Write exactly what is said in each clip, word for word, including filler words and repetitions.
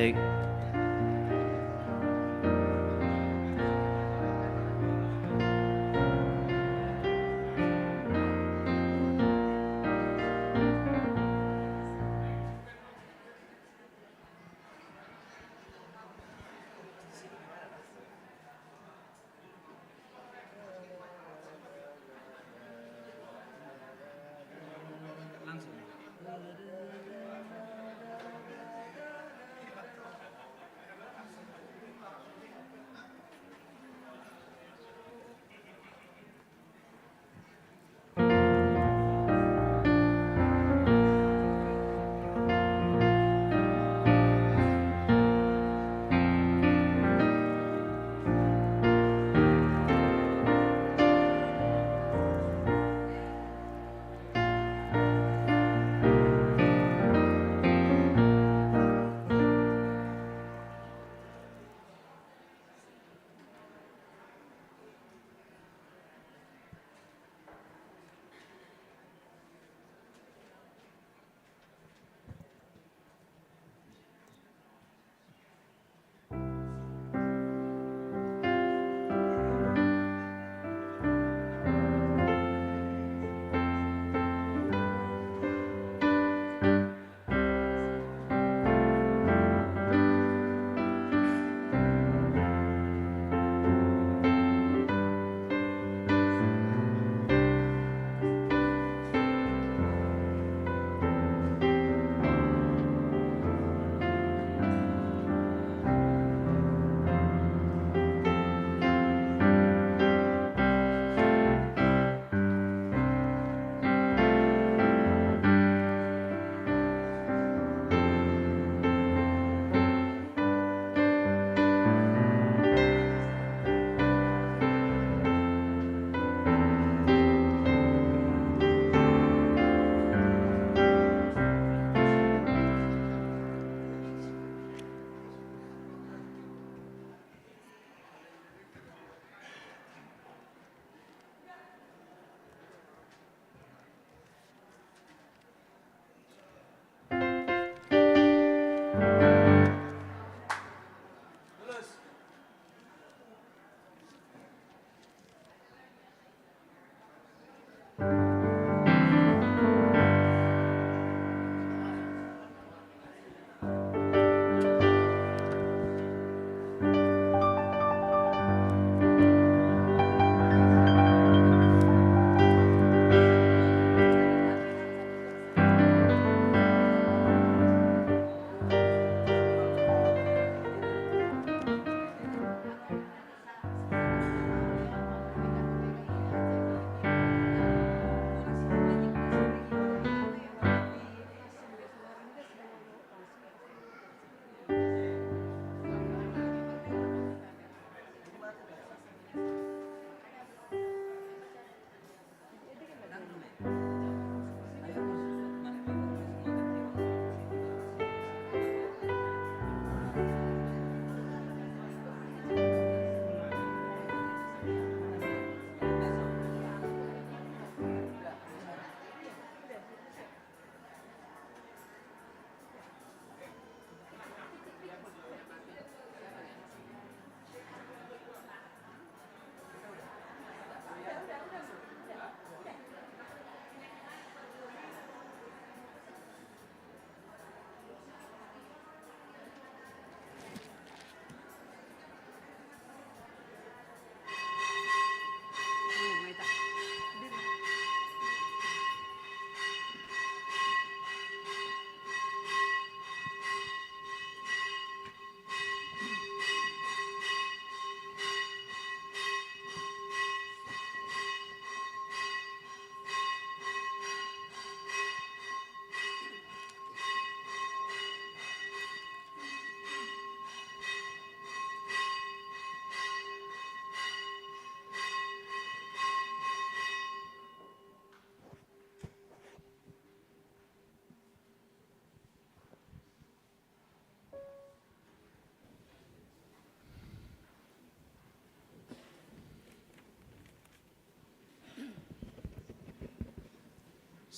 Take.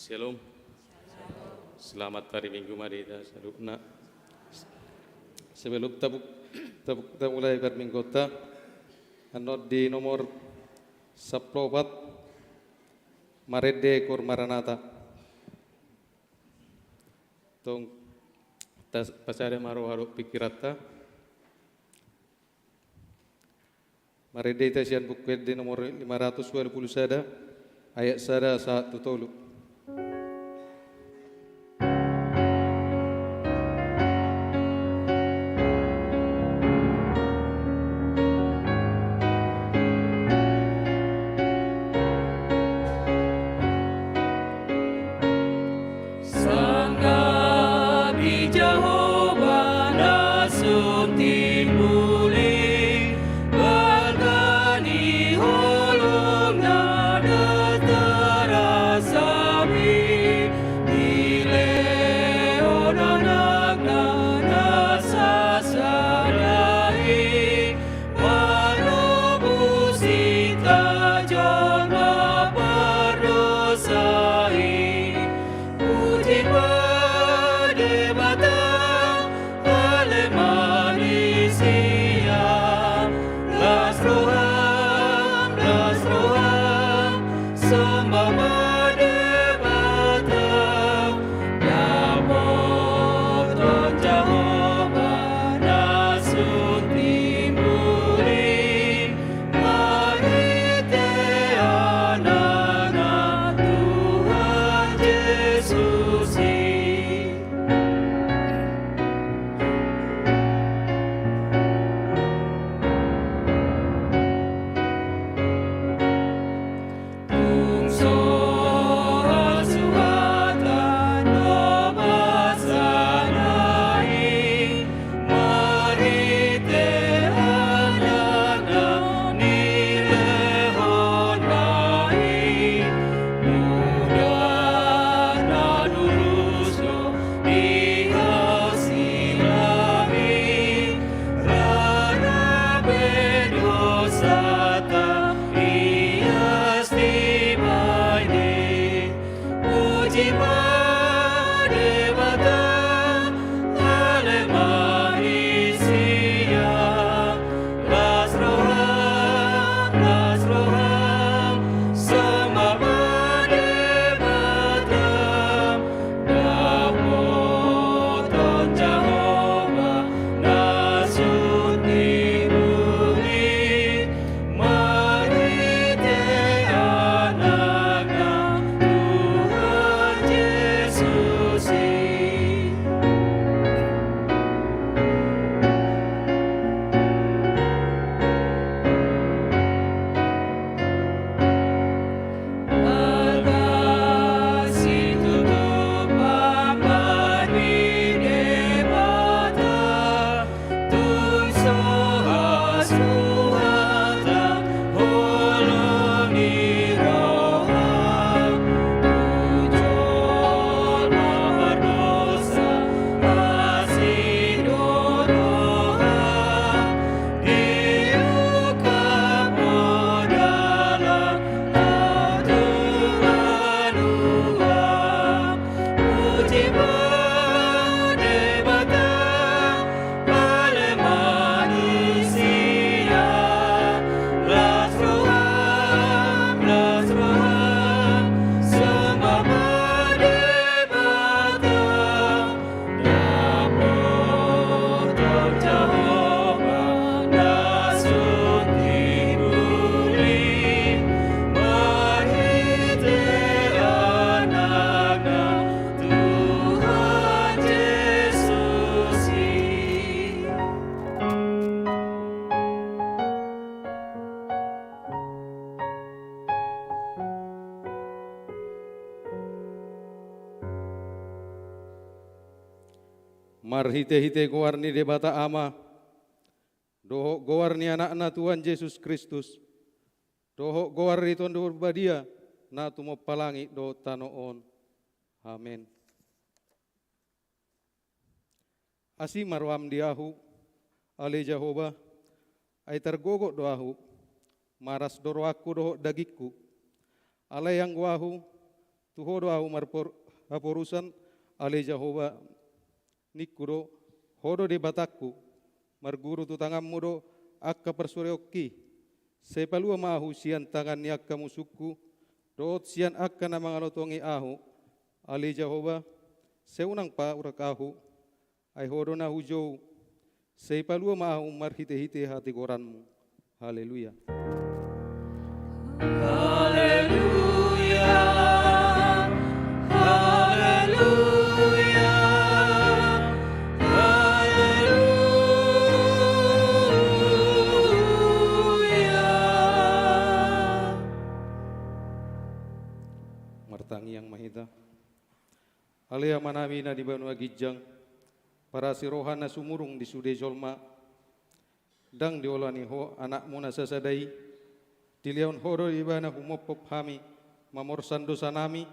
Syalom. Selamat hari Minggu ma di hita saluhutna. Sebelum tabuk, tabuk, tabuk mulai permingguta, annon di nomor sampulu opat, Marende Kur Maranata. Tong tas-, pasada ma roha dohot pingkiranta. Marende hita sian Buku Ende nomor lima ratus walu pulu sada, ayat sada sahat tu tolu. Sangap di Jahowa na sun timbul i, balga ni holongna na tarasam i, dilehon Anakna na sasada i, manobus hita jolma pardosa i. Puji ma Debata, ale manisia, las roham, las roham, sombah ma Debata. Dapoton Jahowa na sun timbul i, marhite Anakna Tuhan Jesus i. Tung so hasuhatan do basana i, marhite Anakna nilehon ma i. Muda na durus do di hasilang i, rara pe dosanta ias dibaen i. Puji ma Debata, ale manisia, las roham, las roham, sombah ma Debata. Dapoton Jahowa na sun timbul i, marhite Anakna Tuhan Jesus i. Marga situtu pambahen ni Debata, tung so hasuhatan holong ni roha, tu jolma pardosa asi do roha, diungkap do dalan na tu banua. Puji ma Debata, ale manisia, las roham, las roham, sombah ma Debata. Dapoton Jahowa na sun timbul i, marhite Anakna Tuhan Jesus i. Marhitehite goar ni Debata Ama, dohot goar ni Anakna Tuhan Jesus Kristus, dohot goar ni Tondi Porbadia, na tumompa langit dohot tano on. Amen. Asi ma roham di ahu, ale Jahowa, ai targogot do ahu, maras do rohangku dohot dagingku. Alai anggo ahu, tu Ho do ahu marpor-, haporusan, ale Jahowa, ningku do, Ho do Debatangku, Marguru tu tanganmu do angka parsureonki. Sai palua ma ahu sian tangan ni angka musungku, dohot sian angka na mangalotongi ahu. Ale Jahowa, sai unang paurang ahu, ai Ho do na hujou. Sai palua ma ahu marhitehite hatigoranmu. Haleluya. Haleluya. Haleluya. Haleluya. Martangiang ma hita. Ale Amanami na di banua ginjang, parasi roha na sumurung di sude jolma, ndang diolani Ho Anakmu na sasada i, dilehon Ho do Ibana humophop hami, mamorsan dosanami,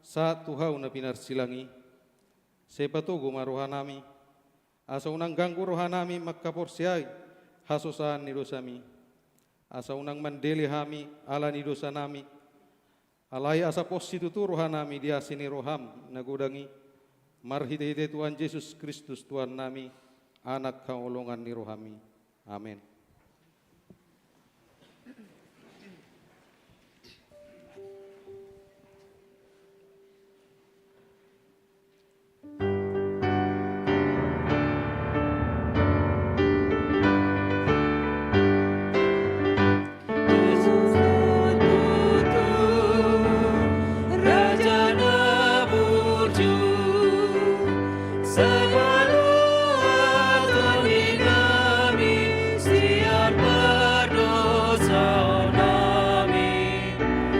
sahat tu hau na pinarsilang i. Sai patogu ma rohanami, asa unang ganggu rohanami mangkaporseai hasosaan ni dosami. Asa unang mandele hami ala ni dosanami, alai asa pos situtu rohanami di asi ni roham na godang i, marhitehite Tuhan Jesus Kristus Tuhannami, Anak haholongan ni rohami. Amen.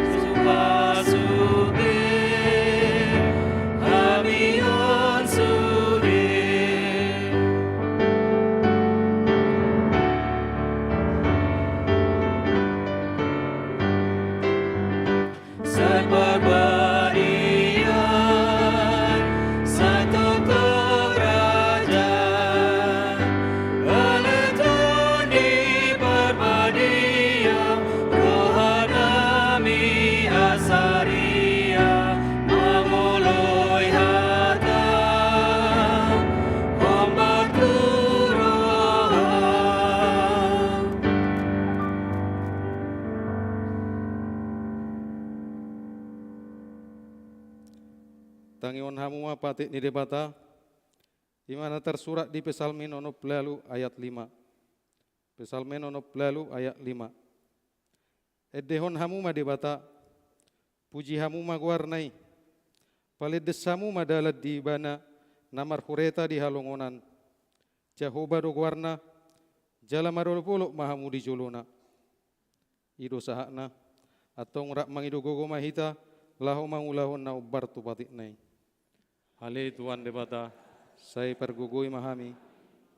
Supasu be hami on sude. Sai parbadiaan, sai tongtong raja. Ale Tuhan di parbadiaan, rohanami asa ria mangoloi hata, hombar tu roha. Tangihon hamu ma patik ni Debata, i ma na tarsurat di Psalmen onom pulu ualu ayat lima. Psalmen onom pulu ualu ayat lima. Endehon hamu ma Debata, puji hamu ma goarna i. Palendes hamu ma dalan di Ibana na marhureta di halongonan. Jahowa do goarna, jala marolopolop ma hamu di jolona. I do sahatna, antong rap mangido gogo ma hita, laho mangulahon na hombar tu patikna i. Ale Tuhan Debata, sai pargogoi ma hami,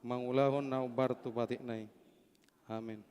mangulahon na hombar tu patikna i. Amen.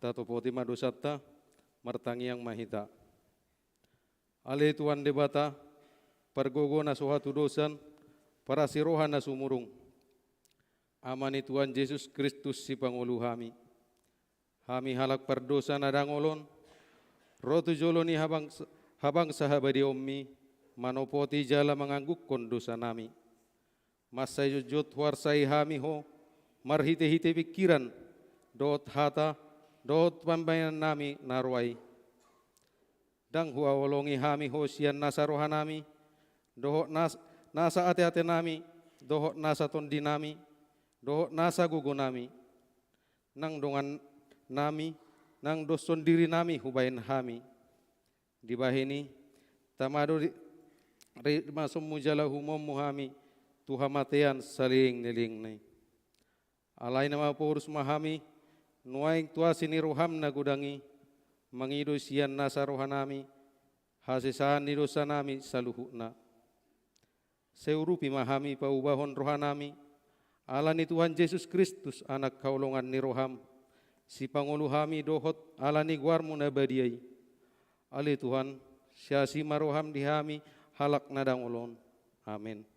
Tatopoti ma dosanta, martangiang ma hita. Ale Tuhan Debata, pargogo na so hatudosan, parasi roha na sumurung. Ama ni Tuhan Jesus Kristus sipangolu hami. Hami halak pardosa na dangol on, ro tu jolo ni habangsa, habangsa habadiaonmi, manopoti jala manganggungkon dosanami. Mansai jotjot huarsai hami Ho, marhitehite pingkiran, dohot hata, dohot pambahenannami na roa i. Ndang huhaholongi hami Ho sian nasa rohanami, dohot nas-, nasa ateatenami, dohot nasa tondinami, dohot nasa gogonami. Nang dongannami, nang doshon dirinami hubahen hami. Dibahen i, tama do ri-, rimasonmu jala humoonmu hami, tu hamatean saleleng ni lelengna i. Alai na maporus ma hami, nuaeng tu asi ni roham na godang i, mangido sian nasa rohanami, hasesaan ni dosanami saluhutna. Sai urupi ma hami paubahon rohanami, ala ni Tuhan Jesus Kristus, Anak haholongan ni roham, sipangolu hami dohot ala ni goarmu na badia i. Ale Tuhan, siasi ma roham di hami halak na dangol on. Amen.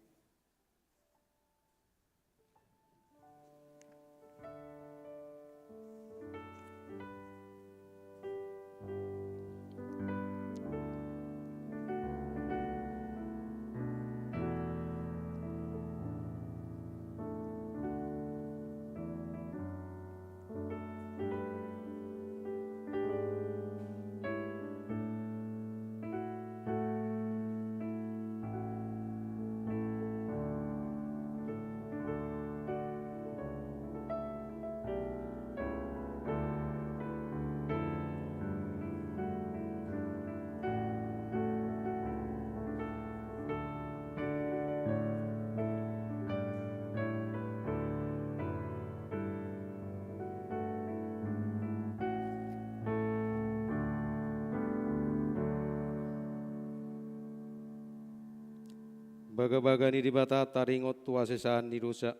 Bagabaga ni Debata taringot tu hasesaan ni dosa.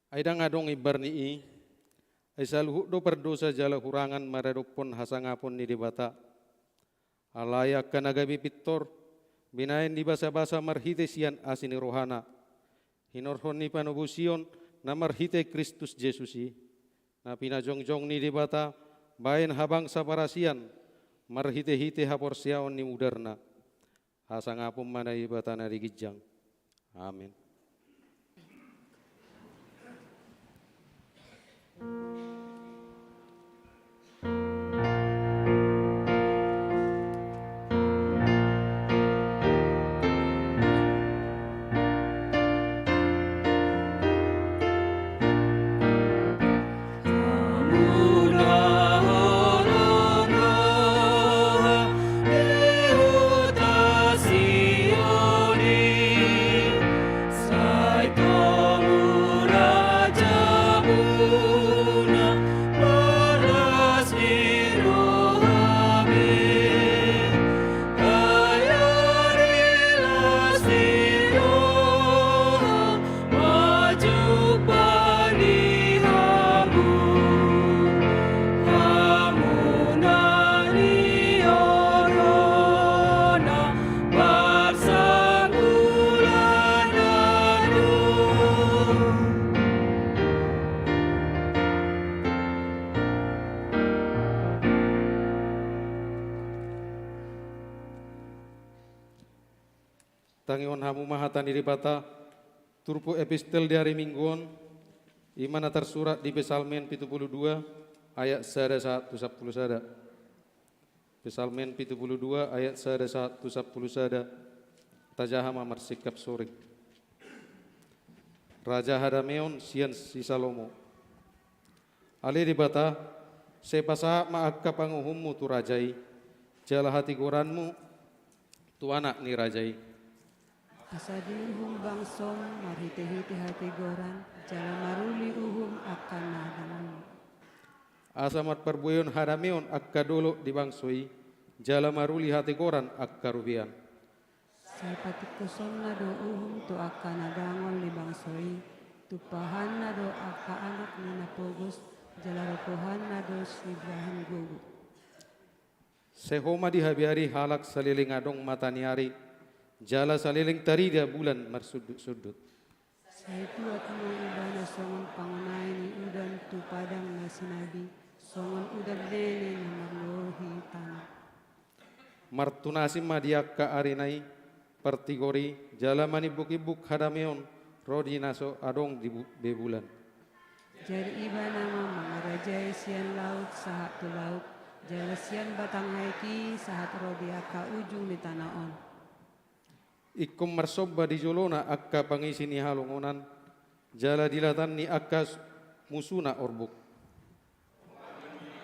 Ai ndang adong imbar ni i, ai saluhut do pardosa jala hurangan maradophon hasangapon ni Debata. Alai angka na gabe pintor, binahen ni basabasa marhite sian asi ni rohana, hinorhon ni panobusion na marhite Kristus Jesus i, na pinajongjong ni Debata bahen habangsa parasian, marhitehite haporseaon ni mudarna. Hasangapon ma Debata na di ginjang. Amen. Tangihon hamu ma hata ni Debata, turpuk epistel di ari Minggu on, i ma na tarsurat di Psalmen pitu pulu dua ayat sada sahat tu sampulu sada. Psalmen pitu pulu dua ayat sada sahat tu sampulu sada. Tajaha ma marsingkap soring. Raja hadameon sian si Salomo. Ale Debata, sai pasahat ma angka panguhummu tu raja i, jala hatigoranmu tu anak ni raja i. Asa diuhum bangsom marhitehite hatigoran, jala maruli uhum angka na dangol. Asa marparbuehon hadameon angka dolok di bangso i, jala maruli hatigoran angka robean. Sai patingkosonna do uhum tu angka na dangol ni bangso i, tumpahanna do angka anak ni na pogos, Jala rokohanna do sibahen gogo. Sai ho ma di habiari halak saleleng adong mata ni ari, jala saleleng tarida bulan marsundutsundut. Sai tuat ma ibana songon pangonai ni udan tu padang na sinabi, songon udan nene na marluhi tano. Martunasim ma di angka arina i partigor i, jala manimbukimbuk hadameon ro di na so adong di bu-, be bulan. Jadi ibana ma mangarajai sian laut sahat tu laut, jala sian batang aek i sahat ro di angka ujung ni tano on. Ingkon marsomba di jolona angka pangisi ni halongonan, jala di latan ni angka s-, musuna orbuk.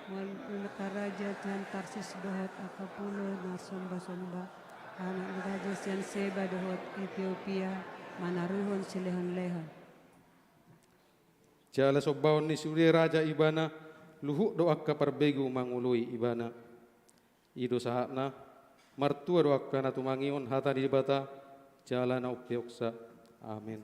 Mauliate ma raja sian Tarsis dohot angka pulo na marsomba-somba, anak ni raja sian Seba dohot Etiopia manaruhon silehon-lehon. Jala sombaon ni sude raja ibana, luhut do angka parbegu mangoloi ibana. I do sahatna, martua do angka na tumangihon hata ni Debata, jala na umpeopsa. Amen.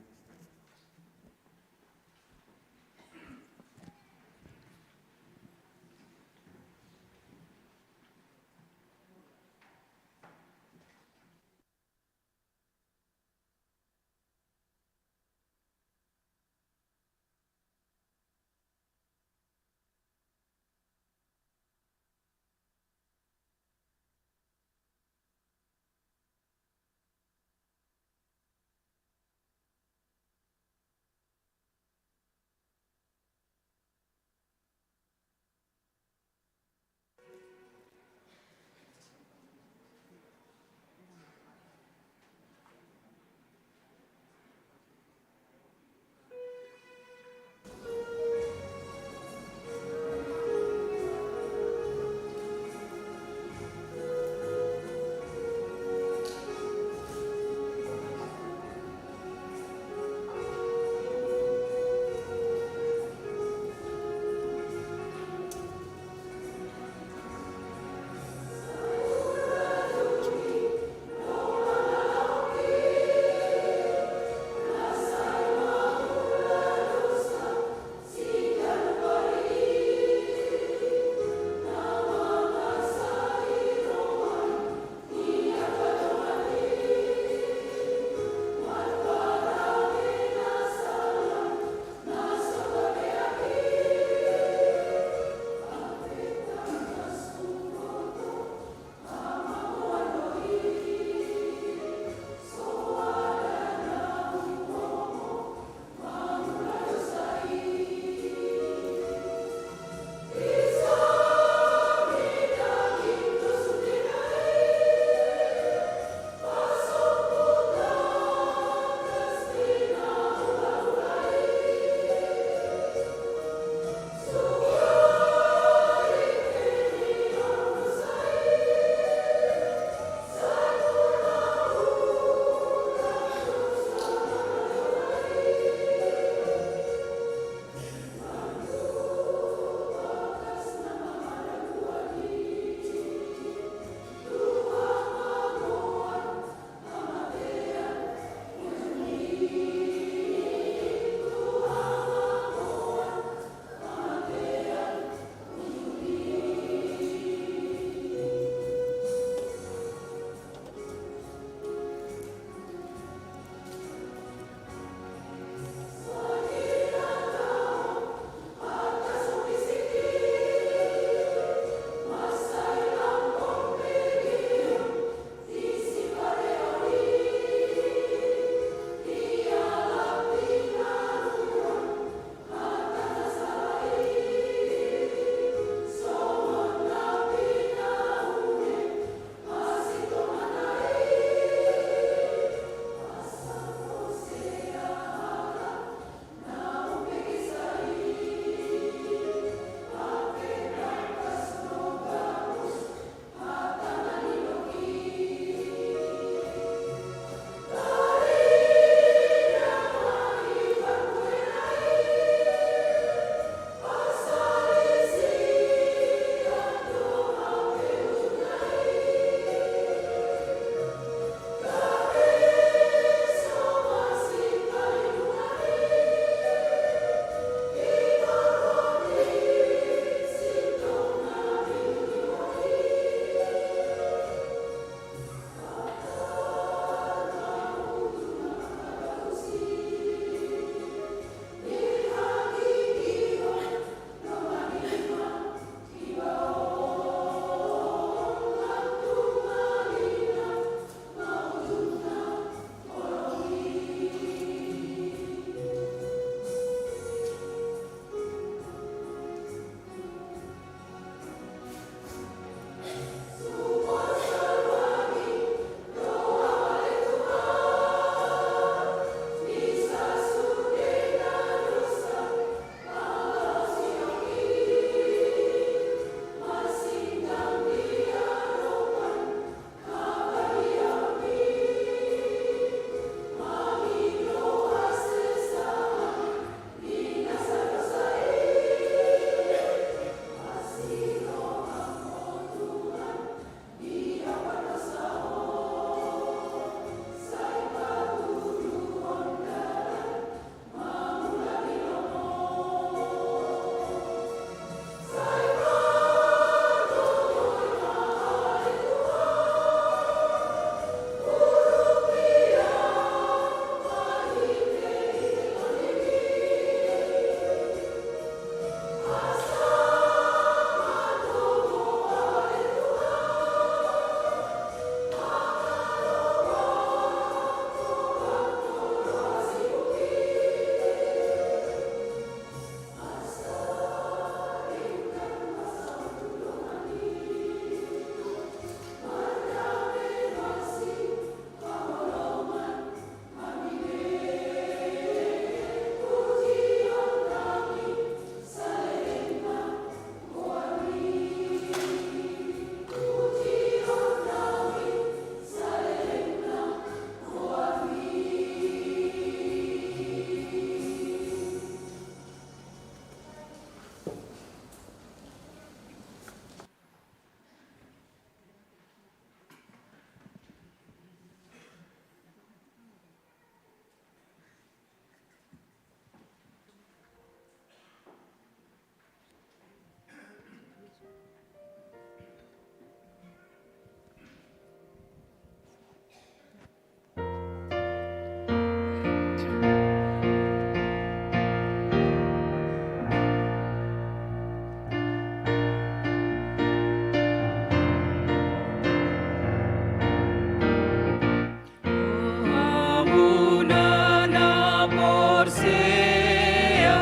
Sea,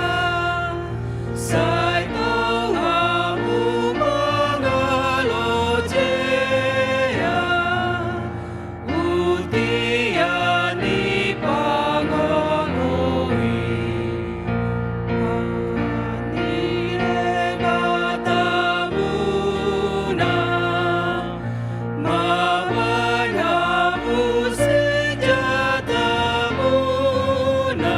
sai tong hamu mangalojea, uti ani pangomohi. Ani Debatamuna, mambahen hamu sinjatamuna,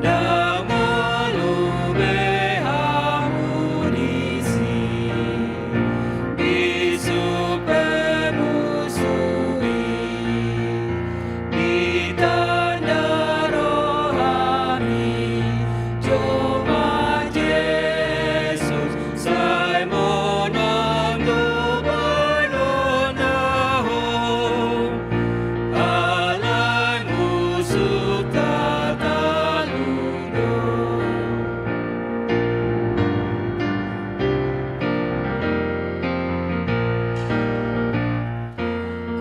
ndang ngolu be hamu disi. Bisuk pe musuhi, ditanda rohami jolma Jesus, sai monang do bahenonna ho, ala musunta talu do.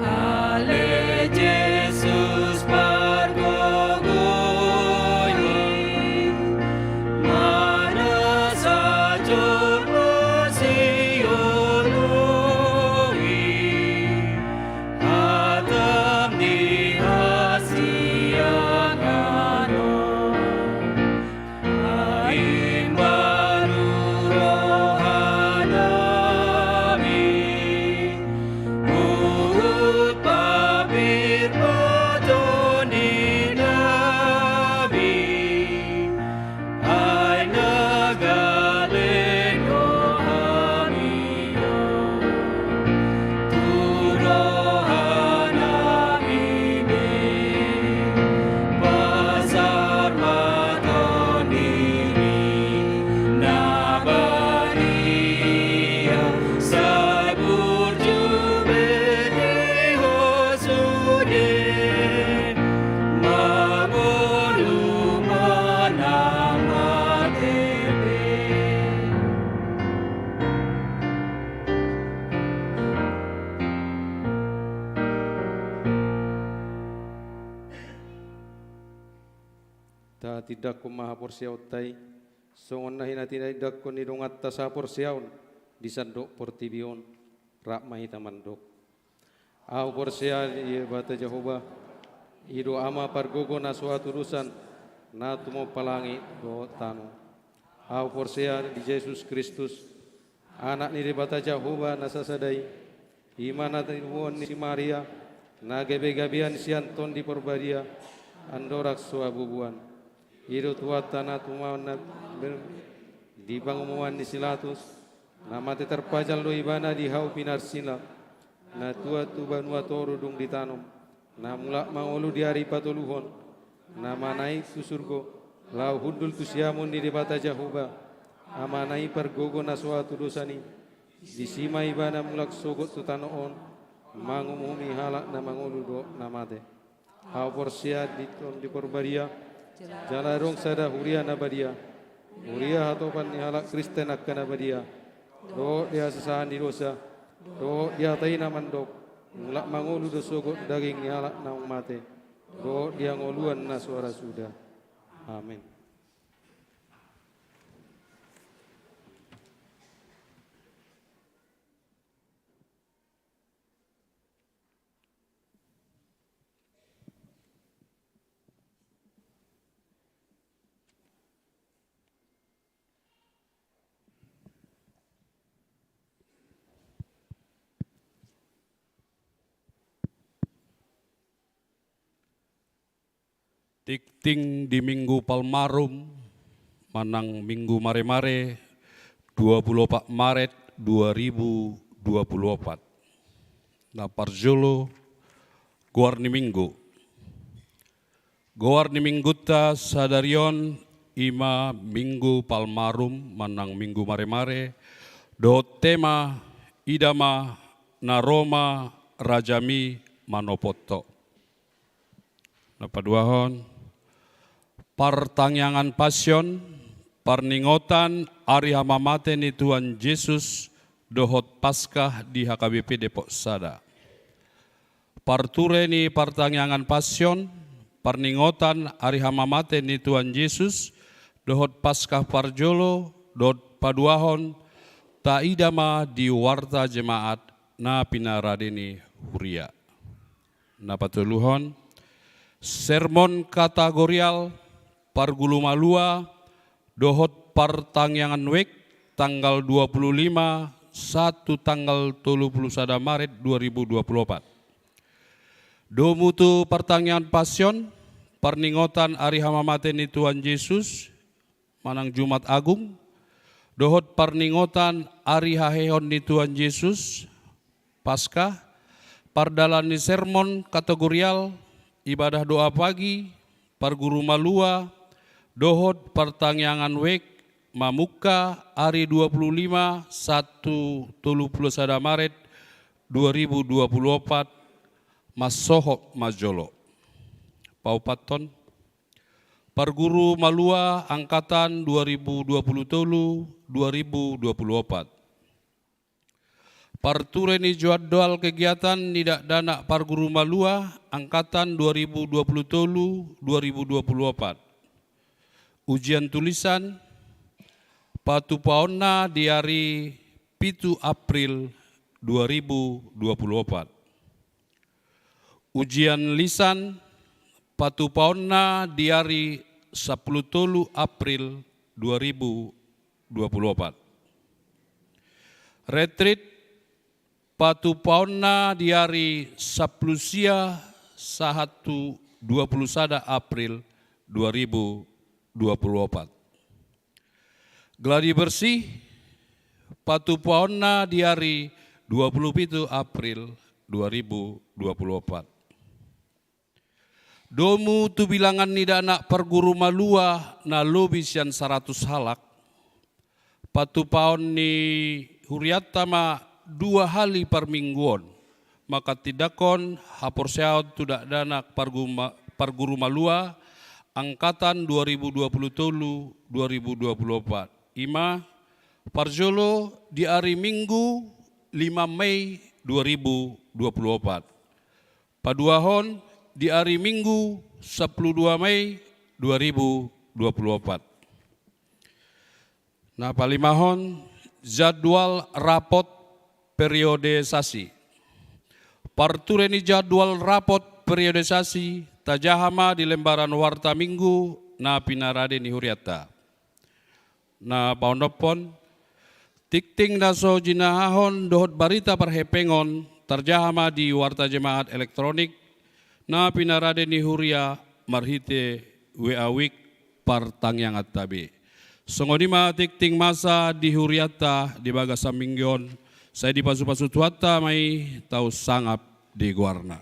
Ale Jesus pargogoi, manasa jolma sioloi, hatam ni hasiangan on. Ai baru rohanami, huhut parbatoninami, ai na gale do hami on. Tu rohanami be pasar ma Tondimi na badia, sai burju be di ho sude, mangolu manang mate pe. Tatindangkon ma haporseaonta i, songon na hinatindanghon ni donganta sahaporseaon di sandok portibi on, rap ma hita mandok. Ahu porsea di Debata Jahowa, i do Ama pargogo na so hatudosan, na tumompa langit dohot tano. Ahu porsea di Jesus Kristus, Anak ni Debata Jahowa na sasada i, i ma na tinubuan ni si Maria, na gabegabean sian Tondi Parbadia, andorang so habubuan. I do Tuhanta na tumaon na ber-, di panguhuman ni si Pilatus, na mate tarpajal do ibana di hau pinarsila, na tuat tu banua toru dung ditanom, na mulak mangolu di ari patoluhon, na manaek tu surgo, laho hundul tu siamun ni Debata Jahowa, Amana i pargogo na so hatudosan i, disi ma ibana mulak sogot tu tano on, manguhuhumi halak na mangolu dohot na mate. Ahu porsea di Tondi Parbadia, jala adong sada huria na badia, huria hatopan ni halak Kristen angka na badia, dohot di hasasahan ni dosa, dohot di hata i na mandok, mulak mangolu do sogot daging ni halak naung mate, dohot di hangoluan na so ra suda. Amen. Tingting di Minggu Palmarum manang Minggu Maremare, dua pulu opat Maret dua ribu dua pulu opat. Na parjolo, goar ni Minggu. Goar ni Minggunta sadari on i ma Minggu Palmarum manang Minggu Maremare, dohot tema Ida ma, na ro ma Rajami manopot Ho. Na paduahon, partangiangan Pasion, parningotan ari hamamate ni Tuhan Jesus dohot Paskah di H K B P Depok Sada. Parture ni partangiangan Pasion, parningotan ari hamamate ni Tuhan Jesus, dohot Paskah parjolo, dohot paduahon, taida ma di warta jemaat na pinarade ni huria. Na patoluhon, sermon kategorial parguru malua dohot partangiangan wijk tanggal dua puluh lima sahat tu tanggal tolu puluh sada Maret dua ribu dua puluh opat. Domu tu partangiangan Pasion, parningotan ari hamamate ni Tuhan Jesus, manang Jumat Agung, dohot parningotan ari hahehon ni Tuhan Jesus, Paskah, pardalan ni sermon kategorial, ibadah doa pagi, parguru malua, dohot partangiangan wijk, mamungka ari dua puluh lima sahat tu tolu puluh sada Maret dua ribu dua puluh opat, mansohot ma jolo. Paopathon, parguru malua angkatan dua ribu dua puluh tolu, dua ribu dua puluh opat. Parture ni jadwal kegiatan ni dakdanak parguru malua angkatan dua ribu dua puluh tolu, dua ribu dua puluh opat. Ujian tulisan, patupaonna di ari pitu April dua ribu dua puluh opat. Ujian lisan, patupaonna di ari sampulu tolu April dua ribu dua puluh opat. Retreat, patupaonna di ari sampulu sia sahat tu dua puluh sada April dua ribu dua puluh opat. Gladi bersih, patupaonna di ari dua puluh pitu April dua ribu dua puluh opat. Domu tu bilangan ni dakdanak parguru malua na lobi sian saratus halak, patupaon ni hurianta ma dua hali parmingguon, manghatindanghon haporseaon tu dakdanak parguma-, parguru malua angkatan dua ribu dua puluh tolu, dua ribu dua puluh opat. I ma, parjolo di ari Minggu lima Mei dua ribu dua puluh opat. Paduahon di ari Minggu sampulu dua Mei dua ribu dua puluh opat. Na palimahon, jadwal rapot periodisasi. Parture ni jadwal rapot periodisasi tajaha ma di lembaran Warta Minggu na pinarade ni hurianta. Na paonomhon, tingting na so jinahahon dohot barita parhepengon tarjaha ma di Warta Jemaat elektronik na pinarade ni huria marhite W A wijk partangianganta be. Songon i ma tingting masa di hurianta di bagasan minggu on, sai dipasupasu Tuhanta ma i, tau sangap di goarna.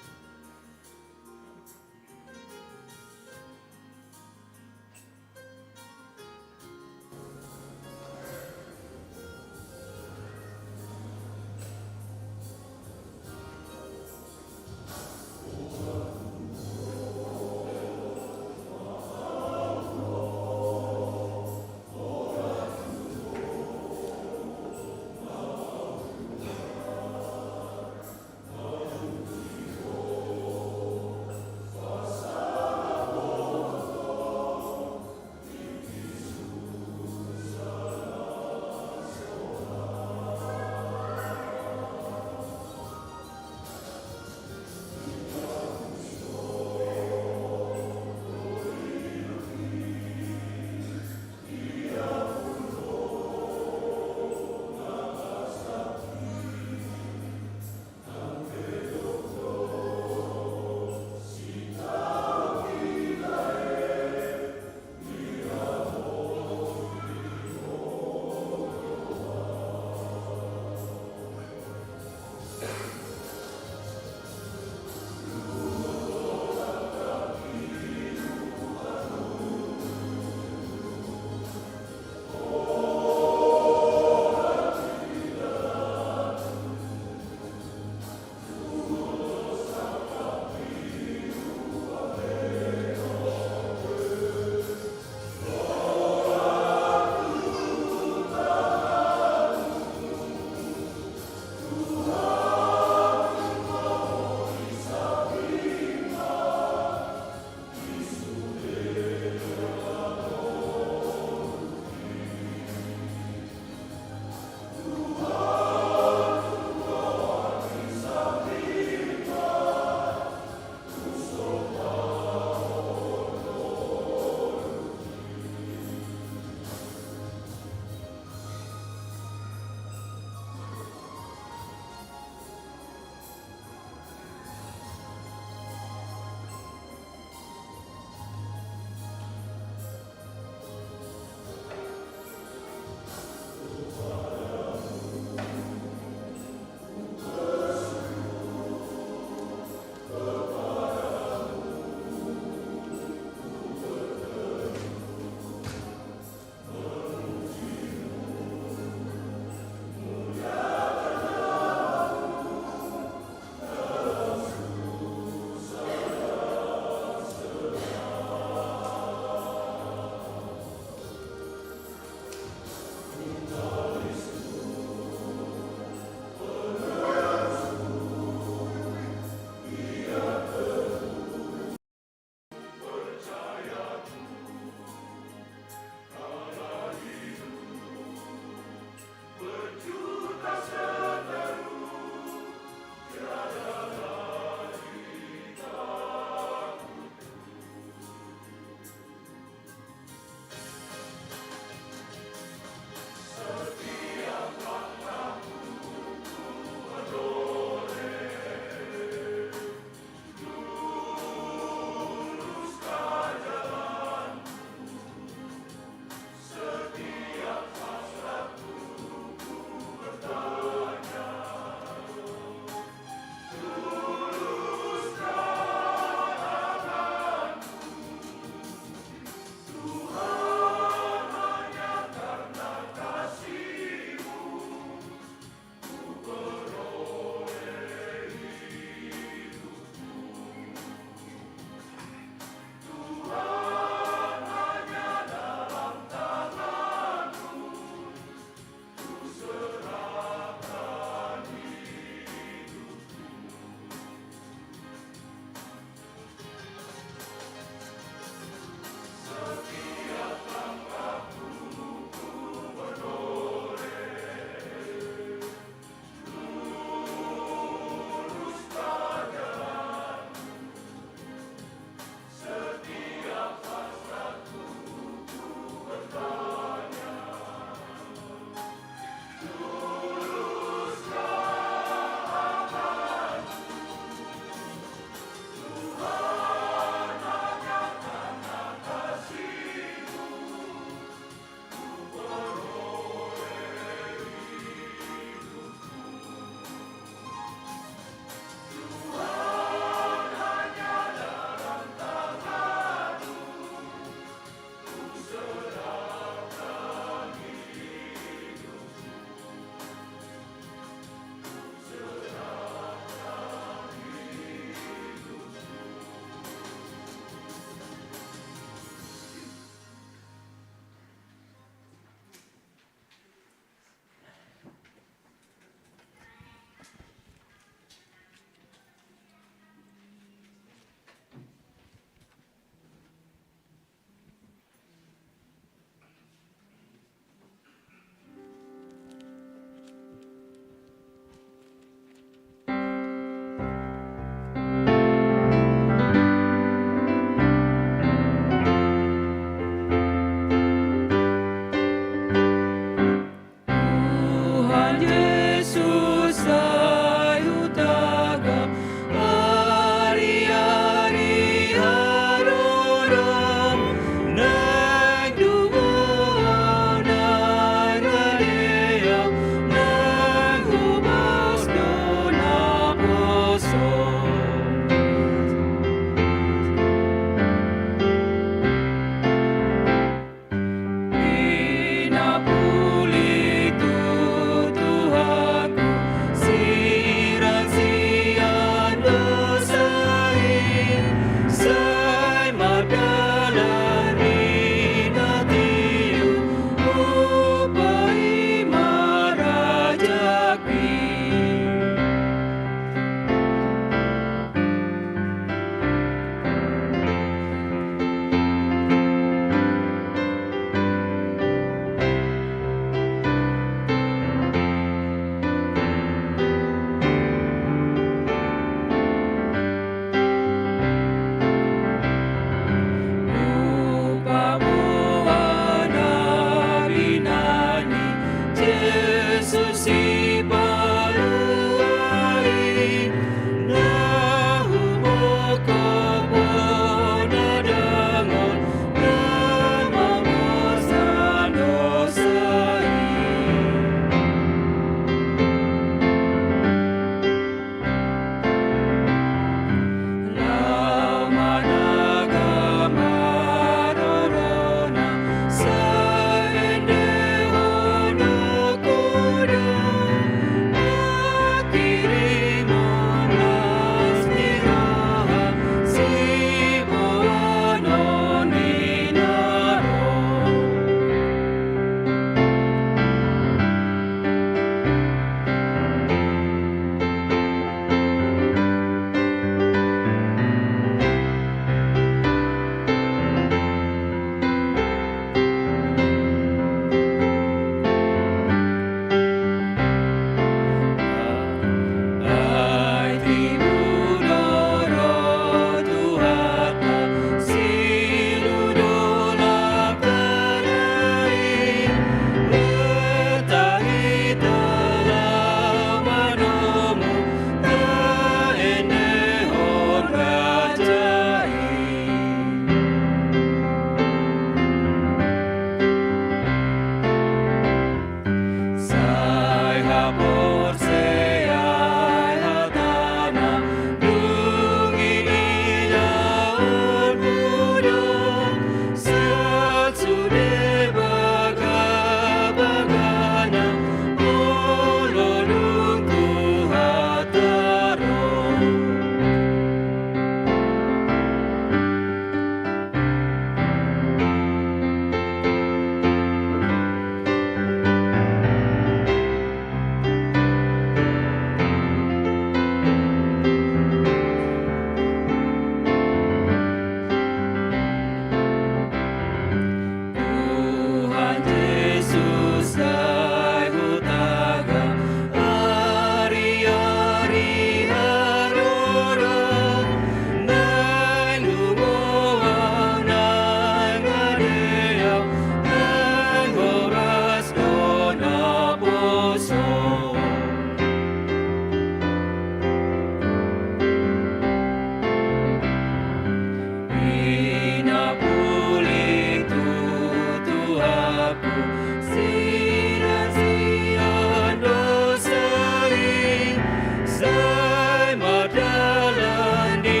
Sian, sian dosa i, sai mardalan di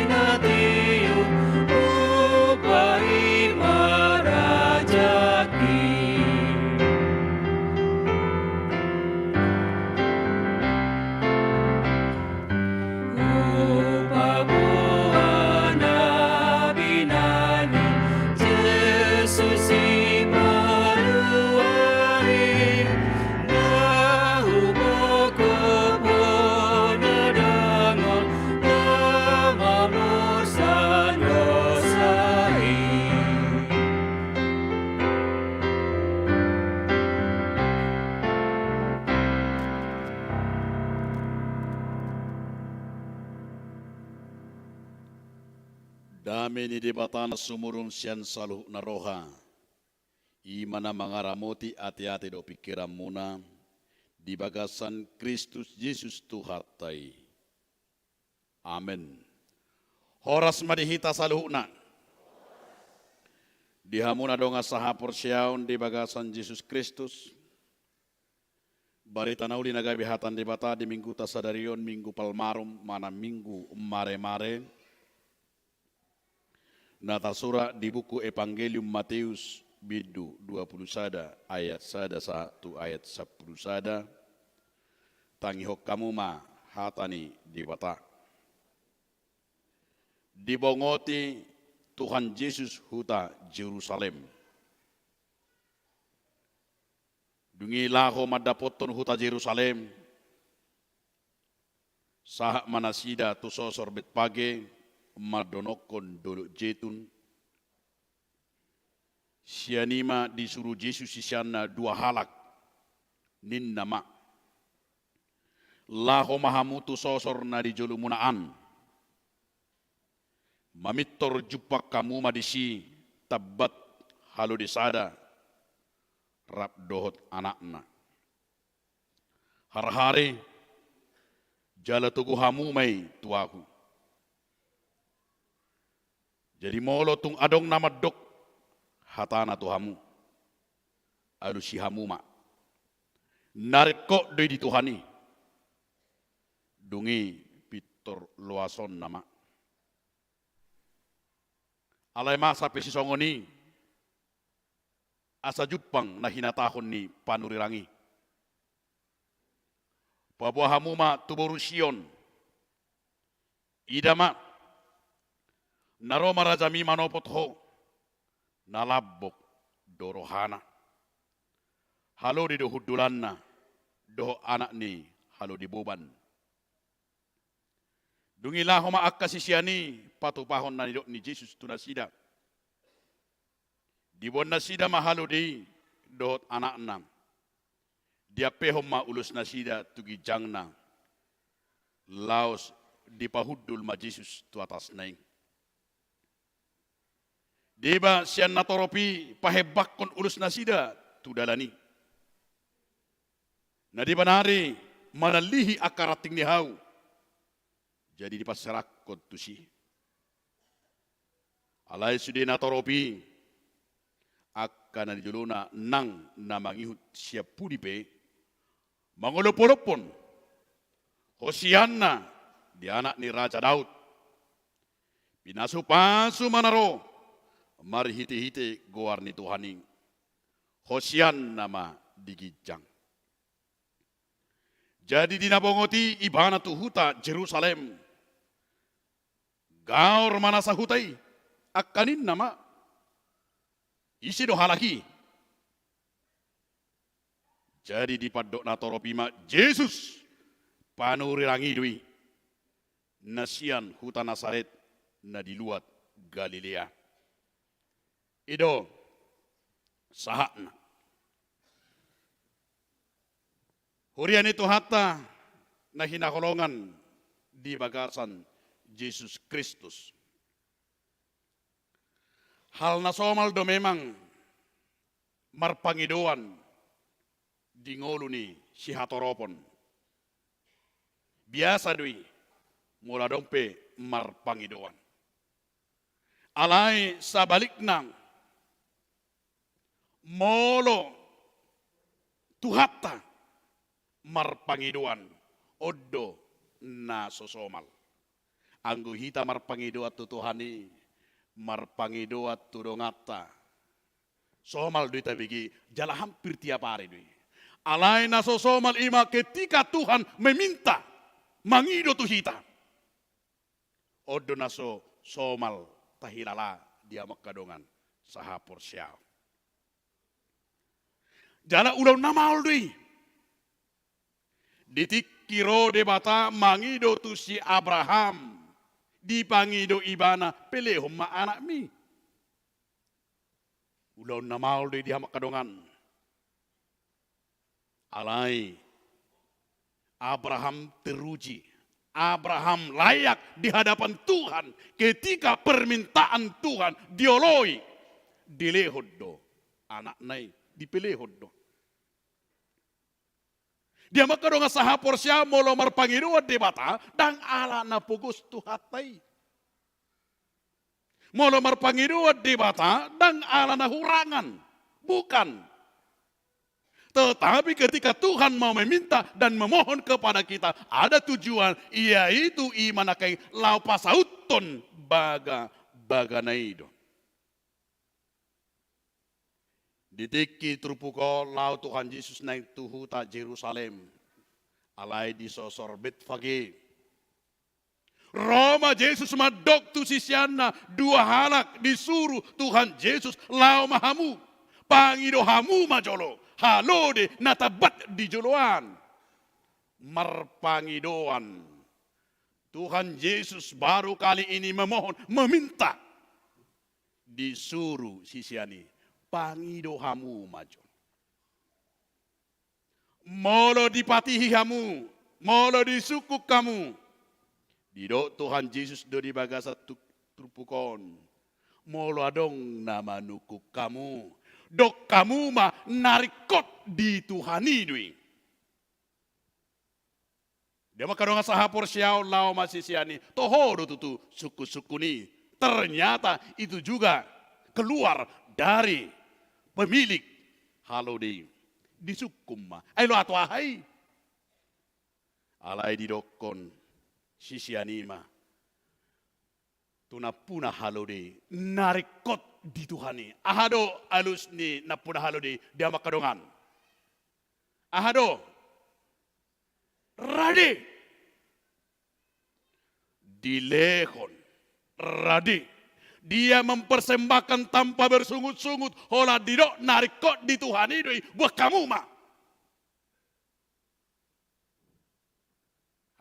na tio, upa i ma rajaki. Hupaboa na binahen ni Jesus Sipalua i, na huboan hobas na dangol, na mamorsan dosa i. Dame ni Debata na sumurung sian saluhut na roha, i ma na mangaramoti ateate dohot pingkiranmuna di bagasan Kristus Jesus Tuhanta i. Amen. Horas ma di hita saluhutna. Di hamu na dongan sahaporseaon di bagasan Jesus Kristus, barita na uli na gabe hata ni Debata di Mingguta sadari on, Minggu Palmarum, manang Minggu Maremare, na tarsurat di buku Evangelium Mateus, bindu dua pulu sada, ayat sada sahat tu ayat sampulu sada. Tangihon hamu ma hata ni Debata. Dibongoti Tuhan Jesus huta Jerusalem. Dung i laho mandapothon huta Jerusalem, sahat ma nasida tu sosor Betfage, mandonokkon Dolok Jetun. Sian i ma disuru Jesus siseanna dua halak, ninna ma: Laho ma hamu tu sosor na di jolomuna an. Mamintor jumpang hamu ma disi tambat halode sada rap dohot anakna. Harhari jala togu hamu ma i tu ahu. Jadi molo tung adong na mandok hatana tu hamu, alusi hamu ma. Na ringkot do i di Tuhan i. Dung i pintor loasonna ma. Alai masa pe sisongon i, asa jumpang na hinatahon ni panurirang i. Paboa hamu ma tu boru Sion. Ida ma, na ro ma rajami manopot ho, na lambok do rohana. Halode do hundulanna, dohot anak ni halode boban. Dung i laho ma angka sisean i patupahon na nidok ni Jesus tu nasida. Diboan nasida ma halode i dohot anakna. Diampehon ma ulos nasida tu ginjangna. Laos dipahundul ma Jesus tu atasna i. Deba sian natorop i pahembanghon ulos nasida tu dalan i. Na deba nari manallihi angka ranting ni hau. Jadi dipanserakkon tusi. Alai sude natorop i, angka na di jolona nang na mangihut sian pudi pe, mangolopolophon Hosianna di anak ni Raja Daud. Pinasupasu ma na ro marhitehite goar ni Tuhan i. Hosianna ma di ginjang. Jadi di na bongot i ibana tu huta Jerusalem. Gaor ma nasa huta i, angka ninna ma, ise do halak i? Jadi dipandok natorop i ma, Jesus, panurirang i do i, na sian huta Nasaret na di luat Galilea. I do sahatna. Huria ni Tuhanta na hinaholongan di bagasan Jesus Kristus. Hal na somal do memang marpangidoan di ngolu ni sihatoropon. Biasa do i molo adong pe marpangidoan. Alai sabalikna, Molo Tuhanta marpangidoan, on do na so somal. Anggo hita marpangidoan tu Tuhan i, marpangidoan tu donganta, somal do i tabege, jala hampir tiap ari do i. Alai na so somal i ma ketika Tuhan meminta, mangido tu hita. On do na so somal tahilala di hamu angka dongan sahaporseaon. Jala ulaon na maol do i. Di tingki ro Debata mangido tu si Abraham, dipangido ibana, pelehon ma anakmi. Ulaon na maol do i di hamu angka dongan. Alai Abraham teruji. Abraham layak di hadapan Tuhan ketika permintaan Tuhan dioloi. Dilehon do anakna i, dipelehon do. Di hamu angka dongan sahaporseaon, molo marpangidoan Debata, ndang ala na pogos Tuhanta i. Molo marpangidoan Debata, ndang ala na hurangan. Bukan. Tetapi ketika Tuhan mau meminta dan memohon kepada kita, ada tujuan, yaitu i ma nangkin laho pasauthon baga-bagana i do. Di tingki turpuk on laho Tuhan Jesus naeng tu huta Jerusalem. Alai disosor Betfage. Ro ma Jesus mandok tu siseanna, dua halak disuru Tuhan Jesus, laho ma hamu, pangido hamu ma jolo halode na tambat di joloan. Marpangidoan. Tuhan Jesus baru kali ini memohon, meminta. Disuru sisean i, pangido hamu ma jolo. Molo dipatihi hamu, molo disungkun hamu. Didok Tuhan Jesus do di bagasan tu-, turpuk on. Molo adong na manungkun hamu, dok hamu ma na ringkot di Tuhan i do i. Di hamu angka dongan sahaporseaon, laho ma sisean i, toho do tutu sungkun-sungkun i. Ternyata itu juga keluar dari pemilik halode i. Disungkun ma. Ai loas tu aha i? Alai didokkon sisean i ma tu nampuna halode i, na ringkot di Tuhan i. Aha do alus ni nampuna halode i di hamu angka dongan? Aha do? Rade. Dilehon. Rade. Dia mempersembahkan tanpa bersungut-sungut. Holan didok na ringkot di Tuhan i do i, buat hamu ma.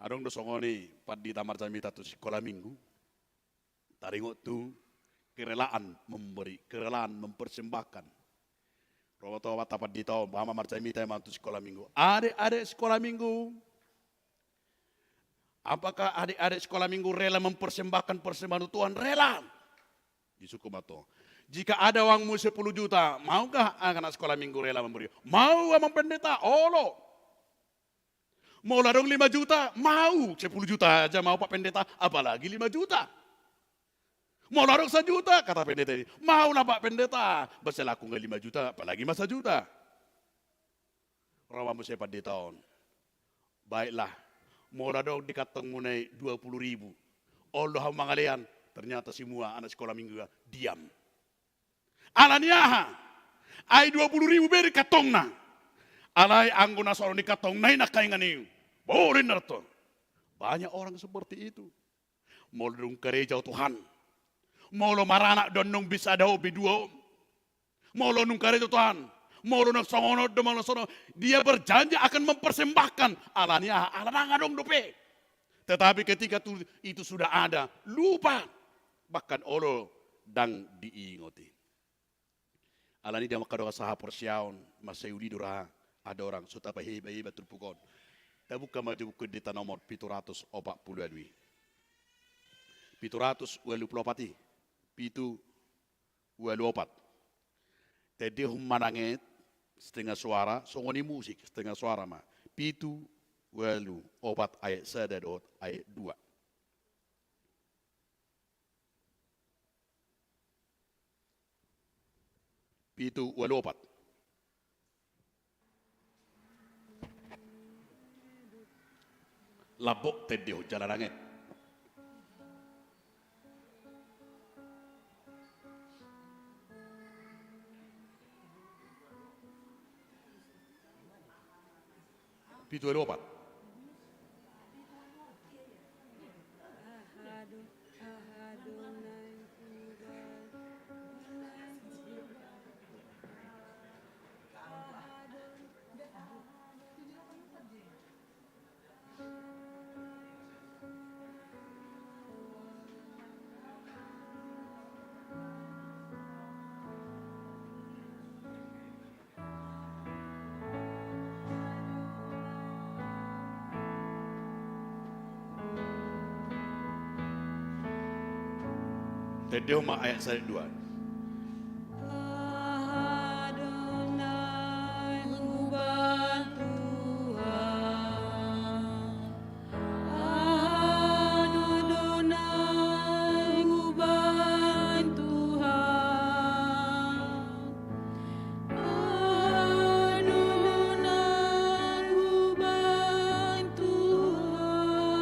Adong do songon i pandita marjamita tu sikola minggu. Taringot tu kerelaan memberi, kerelaan mempersembahkan. Ro ma tu amanta pandita on, boha ma marjamita i ma tu sikola minggu. Adek-adek sikola minggu. Apakah adik-adik sekolah minggu rela mempersembahkan persembahan untuk Tuhan? Rela. Disungkun ma tu. Jika ada uangmu sepuluh juta, maukah anak sekolah minggu rela memberi? Mau, Amang Pendeta, olo. Molo adong lima juta, mau. Sepuluh juta aja mau, Pak Pendeta, apalagi lima juta. Molo adong sajuta, kata pendeta i, maulah, Pak Pendeta, berselakung lima juta, apalagi ma sajuta. Ro ma muse pandita on. Baiklah, molo adong di kantongmuna i dua puluh ribu, olo hamu mangalean, ternyata semua anak sekolah minggu diam. Alani aha? Ai dua puluh ribu be di kantongna. Alai anggo na so adong di kantongna i nangkaningan i, boleh na tu. Banyak orang seperti itu. Molo dung karejo, Tuhan. Molo maranak do, annon bisa dao be dua on. Molo dung karejo, Tuhan. Molo na songon on do, molo songon on. Dia berjanji akan mempersembahkan. Alani aha? Ala ndang adong dope. Tetapi ketika tu-, itu sudah ada, lupa. Bahkan olo ndang diingot i. Alani i, di hamu angka dongan sahaporseaon, mansai uli do ra adorang, so tapahebaheba turpuk on. Tabuka ma jo Buku Ende ta nomor pitu ratus opat pulu ualu i. Pitu ratus ualu pulu opat i. Pitu ualu opat. Taendehon ma nanget, setengah suara, songon i musik, setengah suara ma. Pitu ualu opat ayat sada dohot ayat dua. Pitu ualu opat. Lambok tendehon jala nanget. Pitu ualu opat. Tendehon ma ayat sada dua. Aha do naeng hubahen Tuhan? Aha do naeng hubahen Tuhan? Aha do naeng hubahen Tuhan?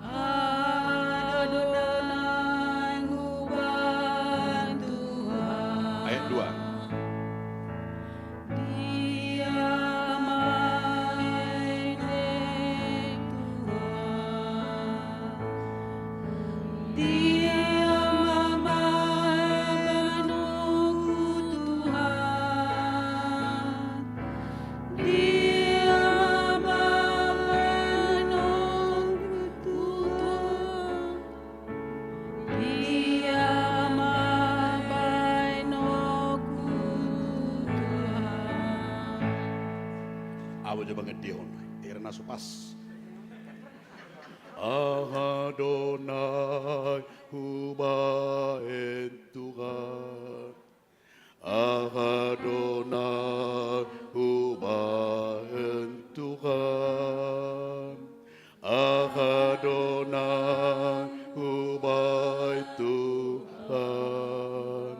Aha do naeng hubahen Tuhan? Ayat dua. Dia ma bahenonku Tuhan? Dia ma bahenonku Tuhan? Dia ma bahenonku Tuhan? Dia ma bahenonku Tuhan? Aha jo pangendehon, irna so pas. Aha do naeng hubahen Tuhan? Aha do naeng hubahen Tuhan? Aha do naeng hubahen Tuhan?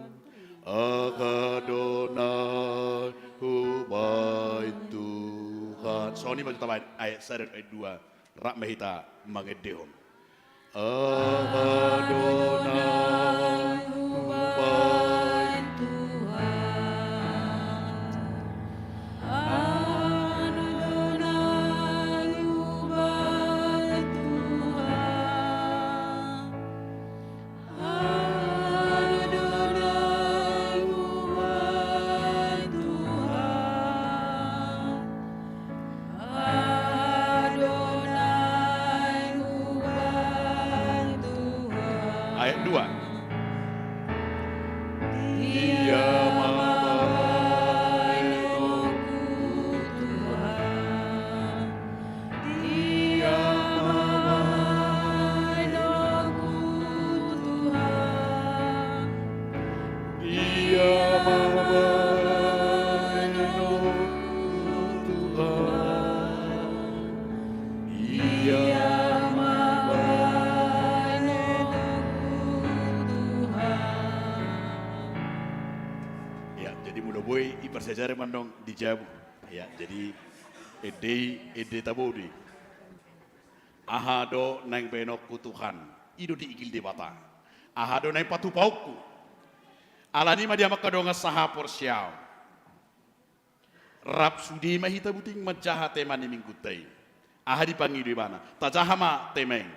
Aha do naeng hubahen Tuhan? Songon i ma jo tabahen ayat sada dohot ayat dua. Rap ma hita mangendehon. Aha do naeng hubahen Tuhan? Aha do naeng hubahen Tuhan? Aha do naeng hubahen Tuhan? Aha do naeng hubahen Tuhan? Ayat dua. Dia ma bahenonku Tuhan? Dia ma bahenonku Tuhan? Dia ma bahenonku Tuhan? Dia ma bahenonku Tuhan? Ya, jadi molo boi i parsiajari ma annon di jabu. Ya, jadi ende i, ende tabo do i. Aha do naeng bahenonku Tuhan? I do diigil Debata. Aha do naeng patupaonku? Alani i ma di hamu angka dongan sahaporseaon, rap sude ma hita buting manjaha tema ni minggunta i. Aha dipangido ibana? Tajaha ma tema i.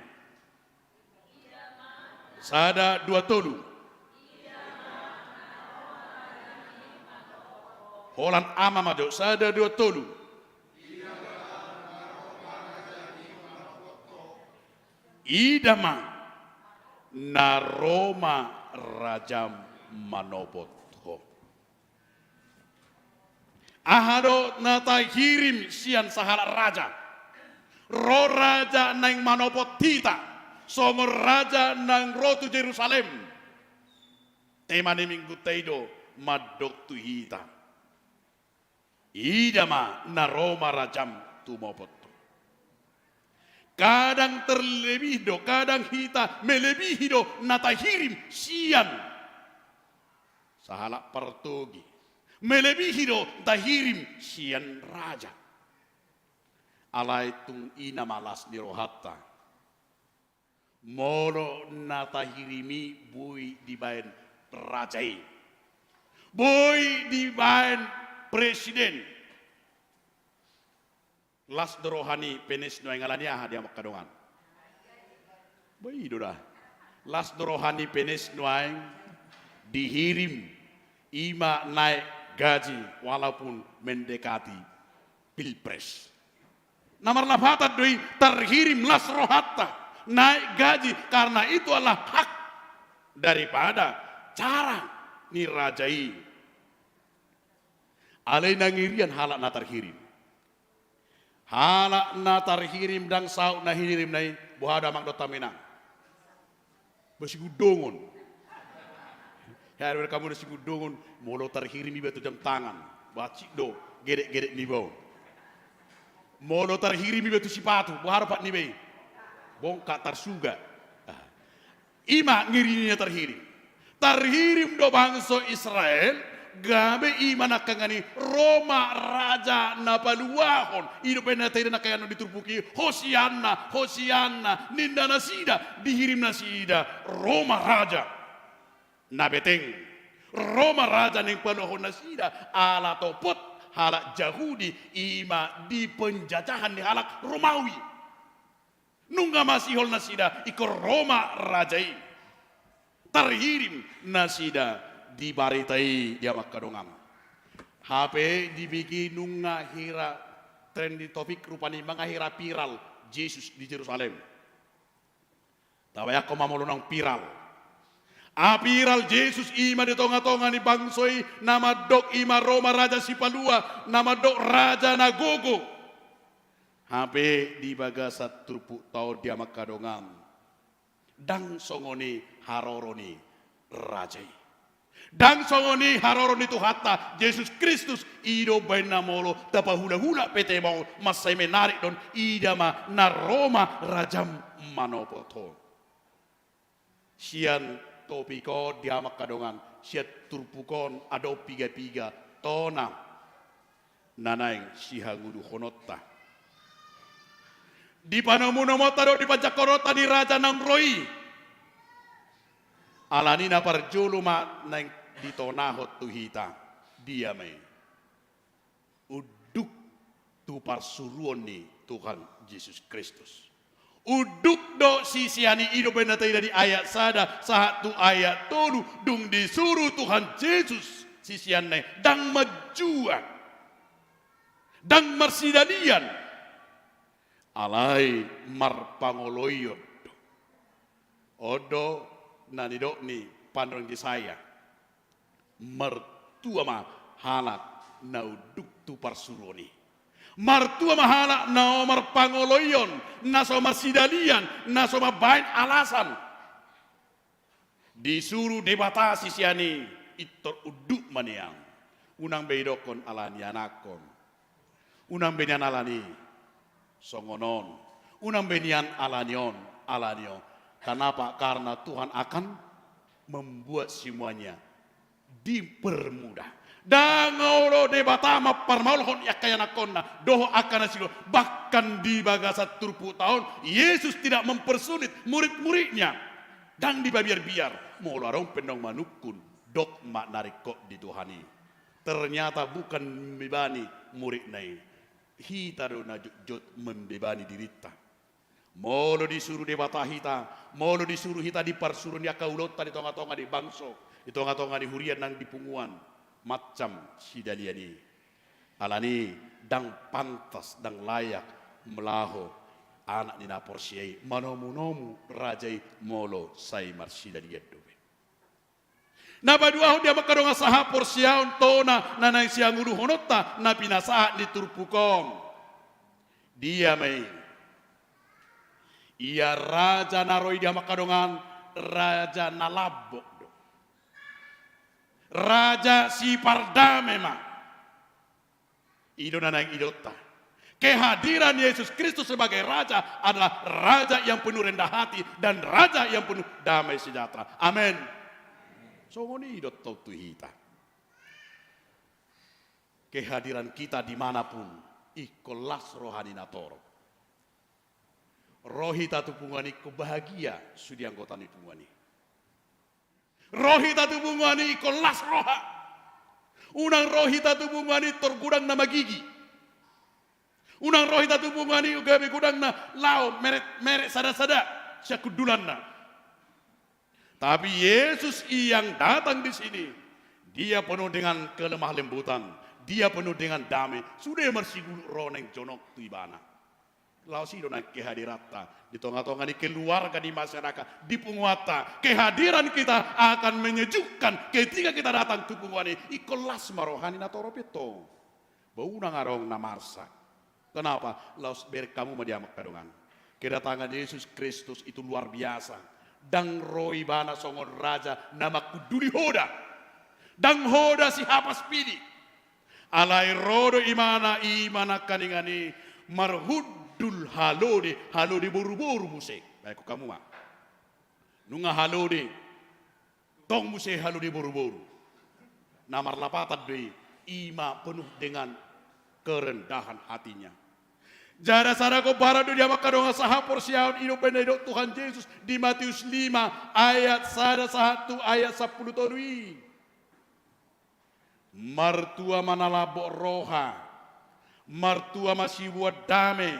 Sada, dua, tolu. Holan ama ma jo. Sada, dua, tolu. Ida ma na ro ma rajam manopot ho. Aha do na tahirim sian sahalak raja? Ro raja naeng manopot hita, songon raja naeng ro tu Jerusalem. Tema ni minggunta i do mandok tu hita. Ida ma na ro ma rajam tumopot ho. Kadang terlebih do, kadang hita melebihi do na tahirim sian sahalak partogi. Melebihi do tahirim sian raja. Alai tung i nama las ni rohanta. Molo na tahirim i boi dibaen raja i. Boi dibaen presiden. Las do roha ni P N S nuaeng alani aha di hamu angka dongan? Boi do da. Las do roha ni P N S nuaeng dihirim. I ma naek gaji walaupun mendekati pilpres. Na marlapatan do i tarhirim las rohanta, naek gaji, karena itu adalah hak daripada cara ni raja i. Alai na ngerian halak na tarhirim. Halak na tarhirim ndang saut na hihirimna i, boha do amang dohot hamu inang? Ba sigundongon. Hea do hamu na sigundongon, molo tarhirim iba tu jam tangan, bahat sik do gedek-gedek niba on. Molo tarhirim iba tu sipatu, boha do pat niba i? Bongkak, tarsuga. Ah. I ma ngeri ni na tarhirim. Tarhirim do bangso Israel, gabe i ma nangkaningan i ro ma raja na paluahon. I do umbahen na taida nangkaningan on di turpuk i, Hosianna, Hosianna, ninna nasida, dihirim nasida ro ma raja na beteng. Ro ma raja naeng paluahon nasida, ala topot halak Jahudi i ma di penjajahan ni halak Romawi. Nunga masihol nasida ingkon ro ma raja i. Tarhirim nasida di barita i di hamu angka dongan. Hape di minggu i nunga hira trending topic rupani, nunga hira viral Jesus di Jerusalem. Tabayangkon ma molo naung viral. Ah, viral Jesus i ma di tonga-tonga ni bangso i, na mandok i ma ro ma raja sipalua, na mandok raja na gogo. Hape di bagasan turpukta on di hamu angka dongan, ndang songon i haroro ni raja i. Ndang songon i haroro ni Tuhanta Jesus Kristus. I do umbahen na molo tapahula-hula pe tema on, mansai menarik do on, ida ma na ro ma rajam manopot ho. Sian topik on di hamu angka dongan, sian turpuk on adong piga-piga tona na naeng sihanguduhononta. Di panomunomuonta dohot di panjangkononta di raja naung ro i. Alani na parjolo ma naeng ditonahon tu hita, dia ma i? Unduk tu parsuruon ni Tuhan Jesus Kristus. Unduk do sisean i, i do umbahen na taida di ayat sada sahat tu ayat tolu, dung disuru Tuhan Jesus siseanna i ndang manjua, ndang marsidalian, alai marpangoloion do. On do na nidok ni panurirang Jesaya. Martua ma halak na unduk tu parsuruon i. Martua ma halak na marpangoloion, na so marsidalian, na so mambaen alasan. Disuru Debata sisean i, pintor unduk ma nian. Unang be idokkon alani anakkon. Unang be nian alani songon on. Unang be nian alani on, alani on. Kenapa? Karena Tuhan akan membuat semuanya dipermudah. Ndang olo Debata mamparmaolhon angka ianakkonna dohot angka na sigo. Bahkan di bagasan turpukta on, Yesus tidak mempersulit murid-muridnya. Ndang dipabiar-biar. Molo adong pe naung manungkun, dok ma na ringkot di Tuhan i. Ternyata bukan membebani muridna i. Hita do na jotjot membebani dirinta. Molo disuru Debata hita, molo disuru hita di parsuruon ni angka ulaonta di tonga-tonga ni bangso, di tonga-tonga ni huria nang di punguan, macam sidalian i. Alani i ndang pantas, ndang layak melaho anak ni na porsea i manomu-nomu raja i molo sai marsidalian dope. Na paduahon di hamu angka dongan sahaporseaon, tona na naeng sihanguduhononta na pinasahat ni turpuk on. Dia ma i? Ia raja na ro i di hamu angka dongan, raja na lambok do. Raja sipardame ma. I do na naeng idaonta. Kehadiran Yesus Kristus sebagai Raja adalah Raja yang penuh rendah hati dan Raja yang penuh damai sejahtera. Amin. Songon i idaonta tu hita. Kehadiran kita di mana pun, Ingkon las roha ni natorop. Ro hita tu punguan i ingkon bahagia sude anggota ni punguan i. Ro hita tu punguan i ingkon las roha. Unang ro hita tu punguan i tor godang na magigi. Unang ro hita tu punguan i gabe godang na laho meret-meret sada-sada sian hundulanna. Tapi Yesus yang datang di sini, dia penuh dengan kelemah lembutan, dia penuh dengan damai. Sude marsigulut ro naeng jonok tu ibana. Laos i do naeng kehadiranta di tonga-tonga ni keluarga, di masyarakat, di punguanta. Kehadiran kita akan menyejukkan ketika kita datang tu punguan i. Ingkon las ma roha ni natorop i tong. Ba unang adong na marsak. Kenapa? Laos bereng hamu ma di amang hamu dongan. Kedatangan Yesus Kristus itu luar biasa. Ndang ro ibana songon raja na manghunduli hoda. Ndang hoda sihapas pilih. Alai ro do ibana, i ma nangkiningan i marhundul halode, halode boruboru muse. Baen hamu ma. Nunga halode, tong muse halode boruboru. Na marlapatan do i, i ma penuh dengan kerendahan hatinya. Jala sada gombaran do di amang hamu dongan sahaporseaon, i do umbahen na didok Tuhan Jesus di Matius lima ayat sada sahat tu ayat sampulu tolu i. Martua ma na lambok roha, martua ma siboan dame.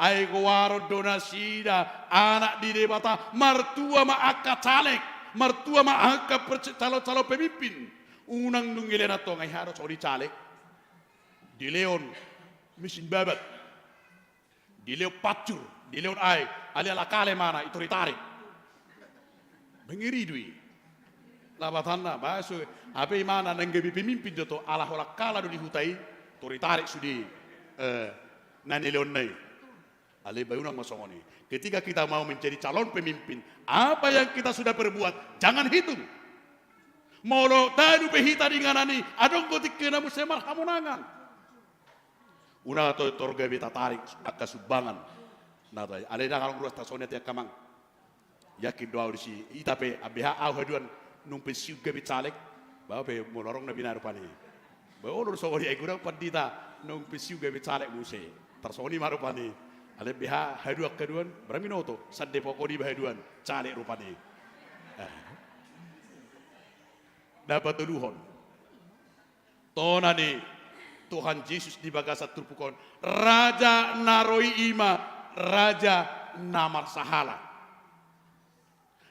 Ai goaron do nasida anak ni Debata. Martua ma angka caleg, martua ma angka perse-, calon-calon pemimpin. Unang dung dilehon antong, ai aha do songon i caleg? Dilehon mesin babat. Dilehon pancur, dilehon aek, alai ala kala imana, i tor ditarik. Mangeri do i. Lapatanna, ba so, hape imana naeng gabe pemimpin do tong, ala holan kala do di huta i, tor ditarik sude, eh, na nilehonna i. Alai ba unang ma songon i. Ketika kita mau menjadi calon pemimpin, apa yang kita sudah perbuat, jangan hitung. Molo tanu pe hita di inganan i, adong do tingkina muse marhamonangan. Unang tor, tor gabe tatarik angka sumbangan. Na tai, alai ndang adong ruas tarsongon i ate angka amang. Yakin do ahu disi, hita pe, ambeha ahu haduan, nunga pensiun gabe caleg. Ba pe molo adong na binahen rupani. Ba olo do songon i, ai godang pandita nunga pensiun gabe caleg muse. Tarsongon i ma rupani. Alai ambeha haduan haduan, barang binoto, sandepok on iba haduan, caleg rupani. Eh. Na patoluhon. Tona ni Tuhan Jesus di bagasan turpuk on. Raja na ro i i ma raja na marsahala.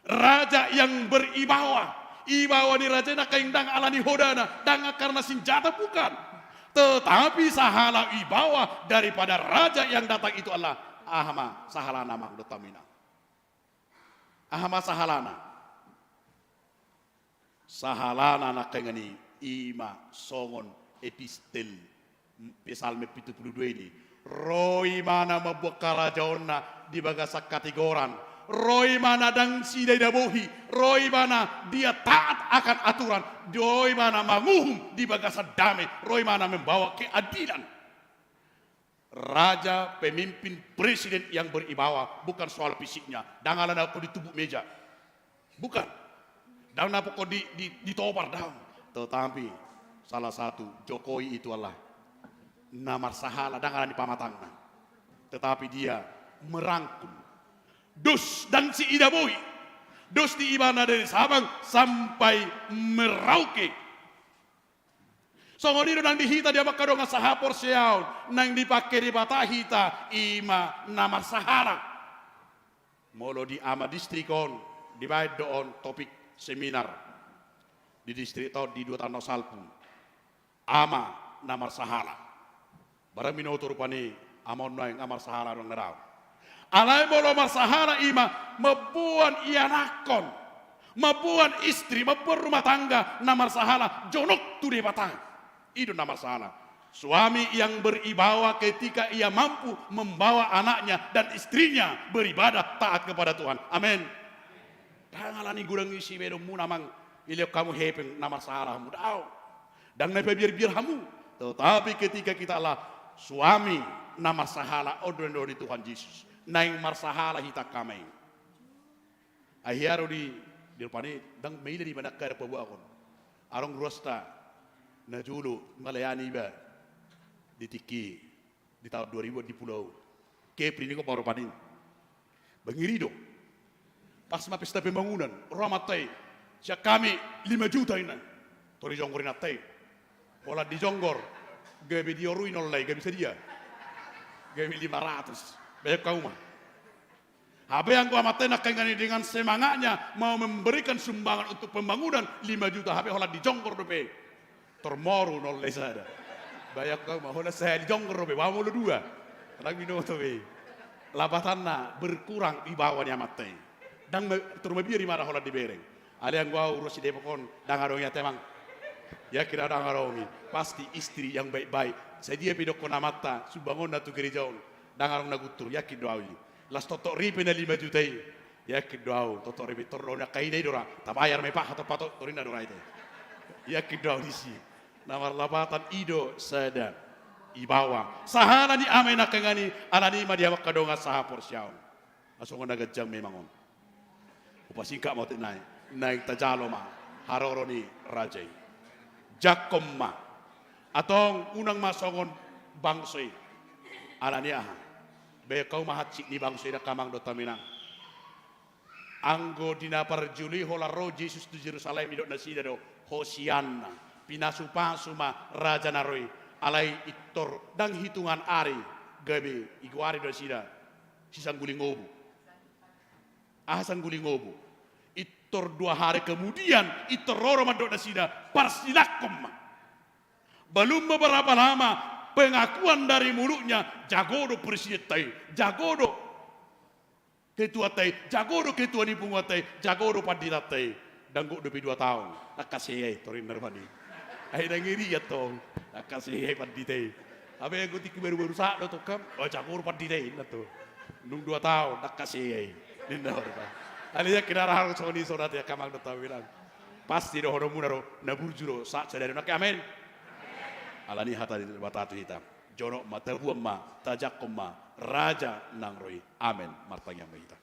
Raja yang beribawa. Ibawa ni raja i nangkin ndang ala ni hodana, ndang karena senjata, bukan. Tetapi sahala ibawa daripada raja yang datang itu adalah, aha ma sahalana, amang dohot hamu inang? Aha ma sahalana? Sahalana nangkiningan i, i ma songon epistel Psalmen pitu pulu dua i. Ro ibana mamboan harajaonna di bagasan hatigoran. Ro ibana ndang sidabohi. Ro ibana dia taat akan aturan. Ro ibana manguhum di bagasan dame. Ro ibana membawa keadilan. Raja, pemimpin, presiden yang beribawa, bukan soal fisiknya. Ndang ala na pokok di tumbuk meja. Bukan. Ndang na pokok di, di, ditopar, ndang. Tetapi salah satu, Jokowi itu adalah na marsahala, ndang ala ni pamatangna. Tetapi dia merangkul. Dos ndang siidabohi. Dos di ibana dari Sabang sampai Merauke. Songon i do nang di hita di amang hamu dongan sahaporseaon, naeng dipangke Debata hita, i ma na marsahala. Molo di ama distrik on, dibaen do on topik seminar. Di distrik on, di dua tano salpu. Ama na marsahala. Barang binoto rupani, ama on naeng, ah, marsahala do na dao. Alai molo marsahala i ma, mamboan ianakhon, mamboan istri, mamboan rumah tangga na marsahala, jonok tu Debata. I do na marsahala. Suami yang beribawa ketika ia mampu membawa anaknya dan istrinya beribadah taat kepada Tuhan. Amin. Ndang ala ni godang isi baenonmuna, amang, dilehon hamu hepeng na marsahala hamu, dao. Ndang na pabiarbiar hamu. Tetapi ketika kita adalah suami na marsahala, on do na nidok ni Tuhan Jesus. Naeng marsahala hita angka amang. Ai hea do di, di rupani ndang maila do ibana angka na paboahon. Adong ruasta najolo malayani iba di tingki i. Di taon dua ribu di Pulau Kepri, ninna, parupanin. Bangiri do. Pas ma pesta pembangunan, ro amanta i. Sian hami lima juta, ninna. Tor dijonggor inanta i. Holan dijonggor. Gabe diorui nolla i, gabe sadia? Gabe lima ratus. Baen hamu ma. Hape anggo amanta i nangkaningan i dengan semangatnya mau memberikan sumbangan untuk pembangunan lima juta, hape holan dijonggor dope. Tor moru nolla i sada. Baen hamu ma, holan sahali jonggor dope, baen molo dua. Ndang binoto be. Lapatanna berkurang wibawa ni amanta i. Ndang ma-, tor mabiar ibana holan dibereng. Alai anggo ahu ruas ni Depok on, ndang adong i ate, amang. Yakin ahu ndang adong i. Pasti istri yang baik-baik. Sadia pe didokkon amanta, sumbangonna tu gereja on, ndang adong na guntur, yakin do ahu i. Laos toktok ripe na lima juta i. Yakin do ahu, toktok ripe, tor do ni angka ina i do ra. Tabayar ma i, paha tor patok, tor ninna do ra ite. Yakin do ahu disi. Na marlapatan i do sada. Ibawa. Sahala ni ama i nangkaningan i, alani i ma di hamu angka dongan sahaporseaon. Asa songon na ganjang memang on. Hupasingkat ma otik nai, naeng tajalo ma haroro ni raja i. Jangkon ma. Antong unang ma songon bangso i. Alani aha? Baen hamu ma hansit ni bangso i, nangkin, amang dohot hamu inang. Anggo di na parjolo i holan ro Jesus tu Jerusalem, didok nasida do, Hosianna. Pinasupasu ma raja na ro i. Alai pintor ndang hitungan ari gabe digoari do nasida sisangguling obu. Aha sangguling obu? Pintor dua hari kemudian, pintor ro do mandok nasida, parsilangkon ma. Balum beberapa lama pengakuan dari mulutnya, jago do presidenta i, jago do ketuanta i, jago do ketua ni punguanta i, jago do panditanta i. Ndang gok dope dua taon, ndang hasea i, tor ninna rupani. Ai ndang iri i, antong. Ndang hasea i pandita i. Hape anggo tingki baru-baru sahat do tong, kan, oh, jago do pandita i, ninna tutu. Nunga dua taon, ndang hasea i, ninna rupani. Alai yakin do ahu songon i, songon i ate, amang dohot hamu inang. Pasti dohononmuna do, na burju do sahat sadari on, nangkin, amen. Alani hata ni Debata tu hita. Jonok ma, tabuan ma, tajangkon ma raja na ro i. Amen. Martangiang ma hita.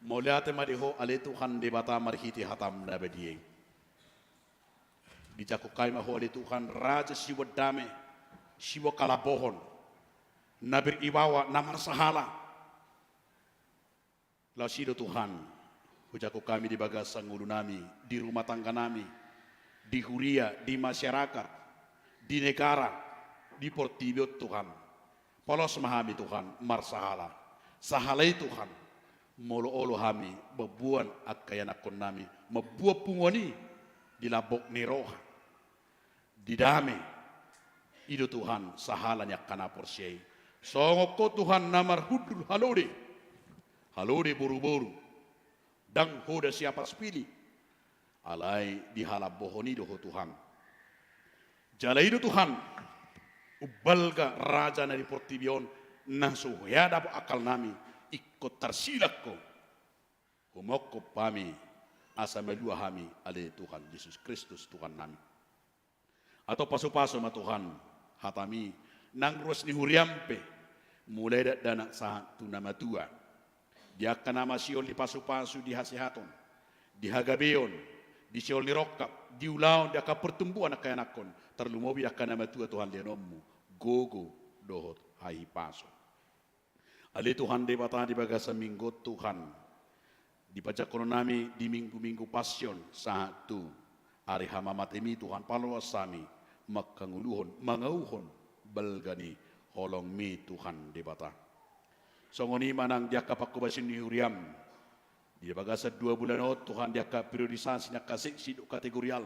Mauliate ma di Ho ale Tuhan Debata marhite hataM na badia i. Dijangkon hami ma Ho ale Tuhan, raja siboan dame, siboan halambohon, na beribawa, na marsahala. Laos i do Tuhan, hujangkon hami di bagasan ngolunami, di rumah tangganami, di huria, di masyarakat, di negara, di portibi on Tuhan. Paloas ma hami Tuhan, marsahala. Sahala i Tuhan, molo olo hami mamboan angka ianakkonnami, mamboan punguan i di lambok ni roha, di dame. I do Tuhan, sahala ni angka na porsea i. Songon Ho Tuhan na marhundul halode, halode boruboru, ndang hoda siapa sipilih. Alai di halambohon i do Ho Tuhan. Jala i do Tuhan, umbalga raja na di portibi on, na so hea dapot akkalnami, ingkon tarsilang Ho. Humophop hami, asa malua hami, ale Tuhan Jesus Kristus Tuhannami. Antong pasupasu ma Tuhan hataMi, nang ruas ni huriaM pe, mulai dakdanak sahat tu na matua. Di angka na masihol di pasupasu, di hasehaton, di hagabeon, di sihol ni rongkap, di ulaon, di angka pertumbuhan angka ianakkon, tarlumobi angka na matua Tuhan lehononMu gogo dohot hahipason. Ale Tuhan Debata, di bagasan minggu on Tuhan, di pajangkononnami di minggu-minggu Passion sahat tu ari hamamateMi Tuhan, paloas hami mangkangoluhon, mangauhon balga ni holongMi Tuhan Debata. Songon i ma nang di angka panghobasion ni huriaM, di bagasan dua bulan on Tuhan, di angka periodisasi ni angka seksi dohot kategorial,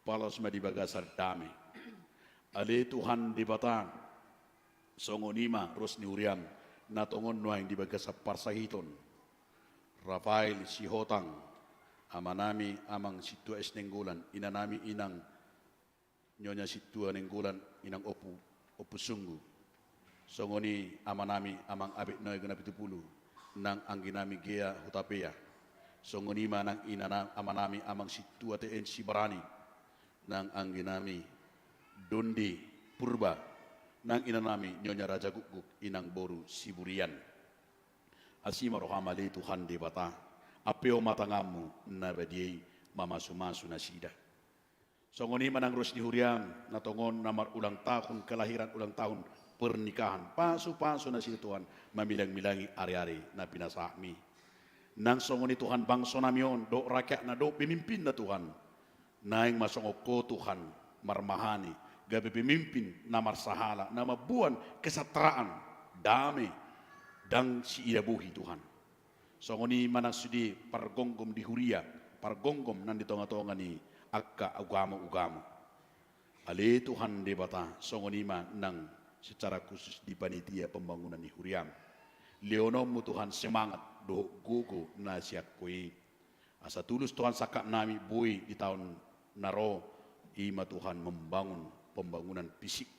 paloas ma di bagasan dame. Ale Tuhan Debata, songon i ma ruas ni huriaM, na tongon nuaeng di bagasan parsahiton. Rafael Sihotang, amanami Amang Sintua S Nainggolan, inanami Inang Nyonya Sintua Nainggolan, Inang Ompu, Ompu Sunggu. Songon i amanami Amang Abed Noe Genapitupulu, nang angginami Gea Hutapea. Songon i ma nang inana-, amanami Amang Sintua T N Sibarani, nang angginami Dondi Purba, nang inanami Nyonya Rajagukguk, Inang boru Siburian. Asi ma rohaM ale Tuhan Debata, ampeon ma tanganMu na badia i mamasumasu nasida. Songon i ma nang ruas ni huriaM, na tongon na marulang tahun kelahiran, ulang tahun pernikahan. Pasupasu nasida Tuhan, mamilang-milangi ari-ari na pinasahatMi. Nang songon i Tuhan, bangso nami on, dohot rakyatna, dohot pemimpinna Tuhan. Naeng ma songon Ho Tuhan, marmahani, gabe pemimpin na marsahala, na mamboan kesejahteraan, dame, ndang siida bohi Tuhan. Songon i ma nang sude pargomgom di huria, pargomgom nang di tonga-tonga ni angka ugamo-ugamo. Ale Tuhan Debata, songon i ma nang secara khusus di panitia pembangunan ni huriaM. LehononMu Tuhan semangat dohot gogo na sian Ho i. Asa tulus Tuhan sangkap nami boi di taon na ro, i ma Tuhan membangun pembangunan fisik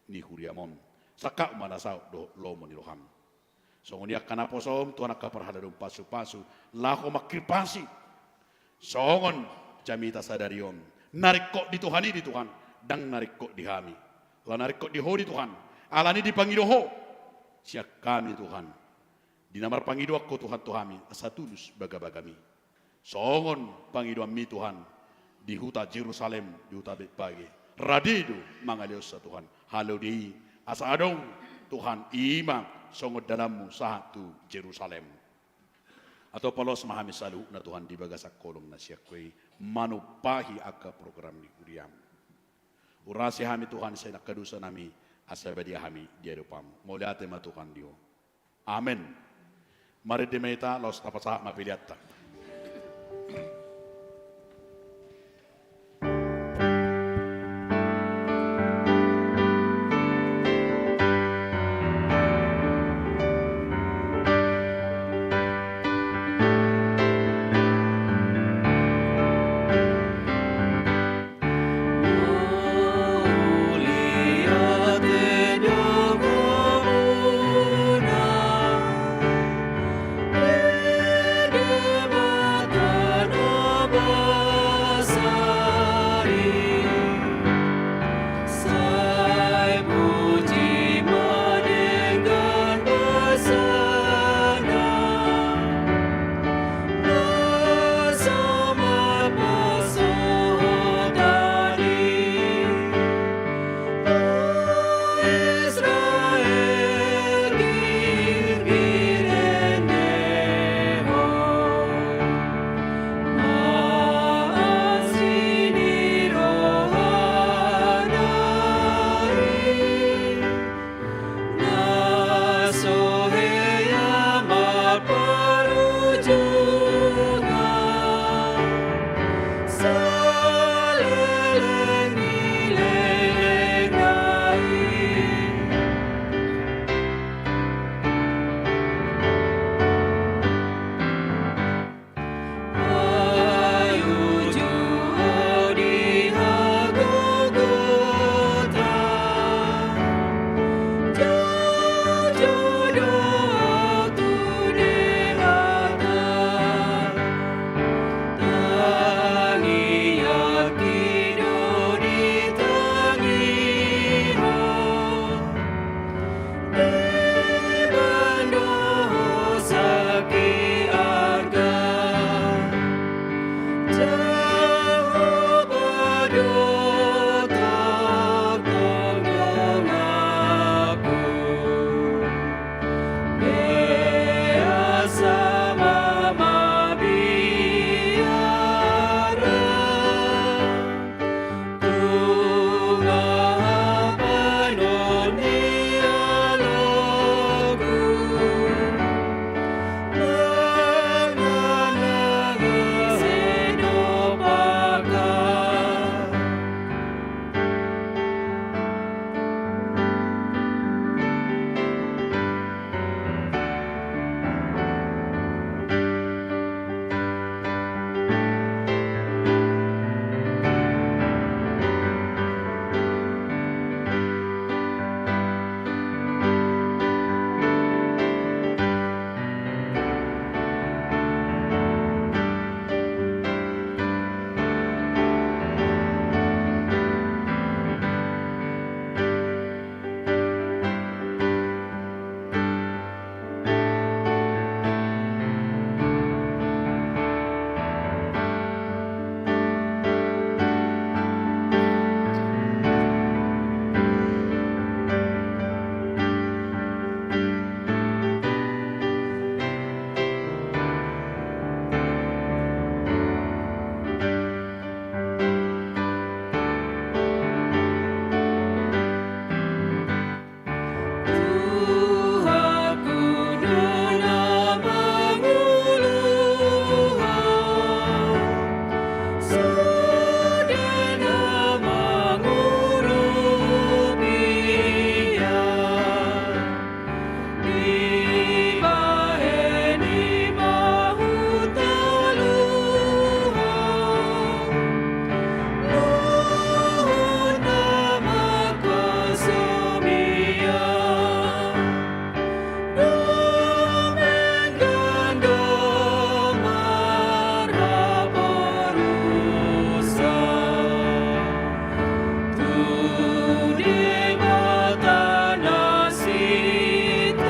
ni huriaM on. Sangkap ma na saut dohot lomo ni rohaM. Songon i angka naposoM Tuhan, angka parhalado, pasupasu laho mangkirpasi. Songon jamita sadari on, na ringkot di Tuhan i di Tuhan, ndang na ringkot di hami. Ala na ringkot di Ho di Tuhan, alani i dipangido Ho sian hami Tuhan. Di na marpangidoan Ho Tuhan tu hami, asa tulus bagabagaMi. Songon pangidoanMi Tuhan, di huta Jerusalem, di huta Betfage. Rade do mangalehonsa Tuhan. Halode i, asa adong Tuhan, i ma songon dalanMu sahat tu Jerusalem. Antong paloas ma hami saluhutna Tuhan di bagasan holong na sian Ho i, manumpahi angka program ni huriaM. Urasi hami Tuhan sian angka dosa nami, asa badia hami di adopanMu. Mauliate ma Tuhan di Ho. Amen. Marende ma hita, laos tapasahat ma peleanta. Debata na sintong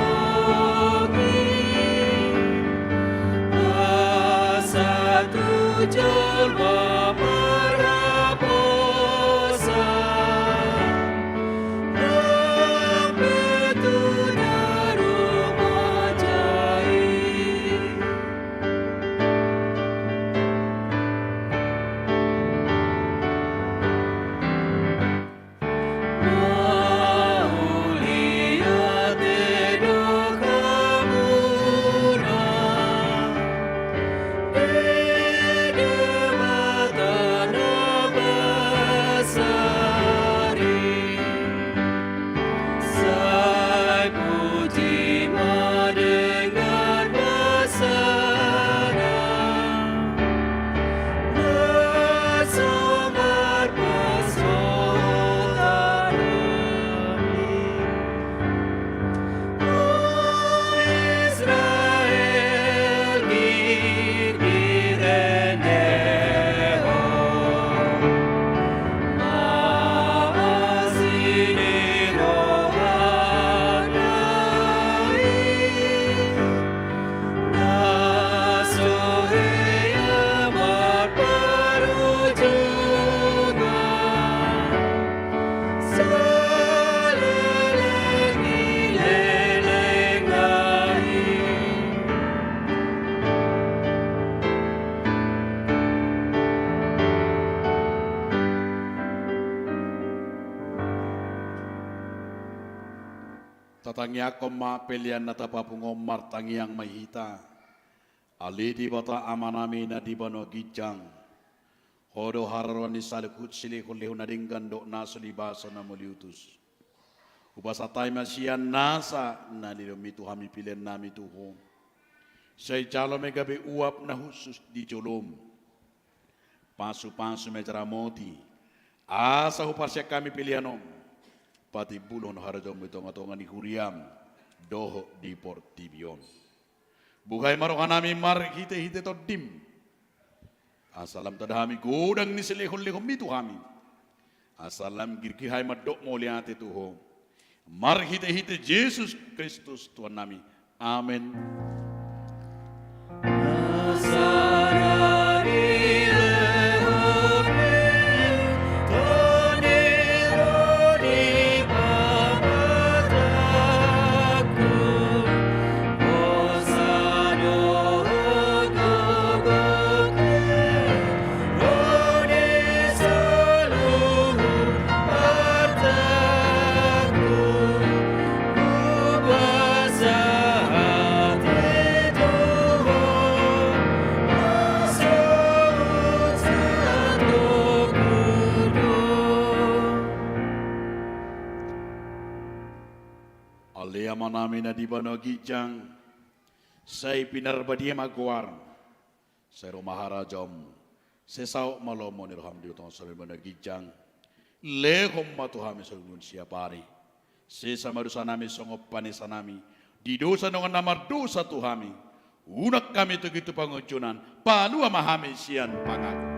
i, asa tu jolma marhaposan, nang pe tu na ro manjai. Mauliate do hamuna, Debata na basari. Sai puji ma dengan basana, na so marpasohotan hami. O Israel, girgir ende ho, ma asi ni rohana i, na so hea marparujungan, saleleng ni lelengna i. Tatangiangkon ma pelean na tapapungu on, martangiang ma hita. Ale Debata Amanami na di banua ginjang, Ho do haroroan ni saluhut silehonlehon na denggan dohot na so libason na mauliutus. Hupasahat hami ma sian nasa na nilehonMi tu hami peleannami tu Ho. Sai jalo ma i gabe uap na hushus di joloM, pasupasu ma i, ramoti, asa huparsian hami pelean on patimbulhon harajaonMu di tongatonga ni huriaM dohot di portibi on. Buhai ma rohanami marhitehite TondiM, asa lam tanda hami godang ni silehonlehonMi tu hami, asa lam girgir hami mandok mauliate tu Ho. Marhitehite Jesus Kristus Tuhannami. Amen. Ale Amanami na di banua ginjang, sai pinarbadia ma goarMu. Sai ro ma harajaonMu. Sai saut ma lomo ni rohaM di tonga songon i di banua ginjang. Lehon ma tu hami songon siapari. Sesa ma dosanami songon panesanami di dosa ni dongan na mardosa tu hami. Unang hami togihon tu pangunjunan. Palua ma hami sian pangago.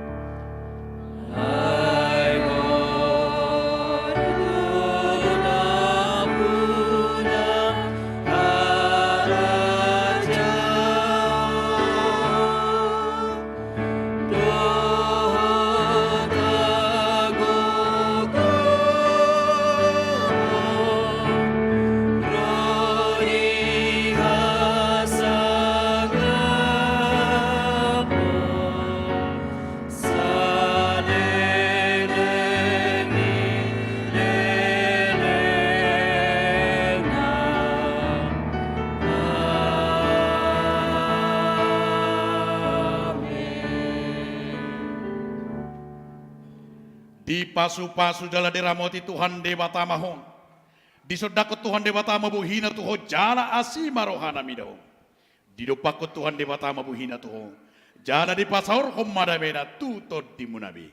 Saleleng ni lelengna. Amen. Dipasupasu jala diramoti Tuhan Debata ma ho. Disondangkon Tuhan Debata ma bohiNa tu ho jala asi ma rohaNa mida ho. Didompakkon Tuhan Debata ma bohiNa tu ho jala dipasaorhon ma dameNa tu tondimuna be.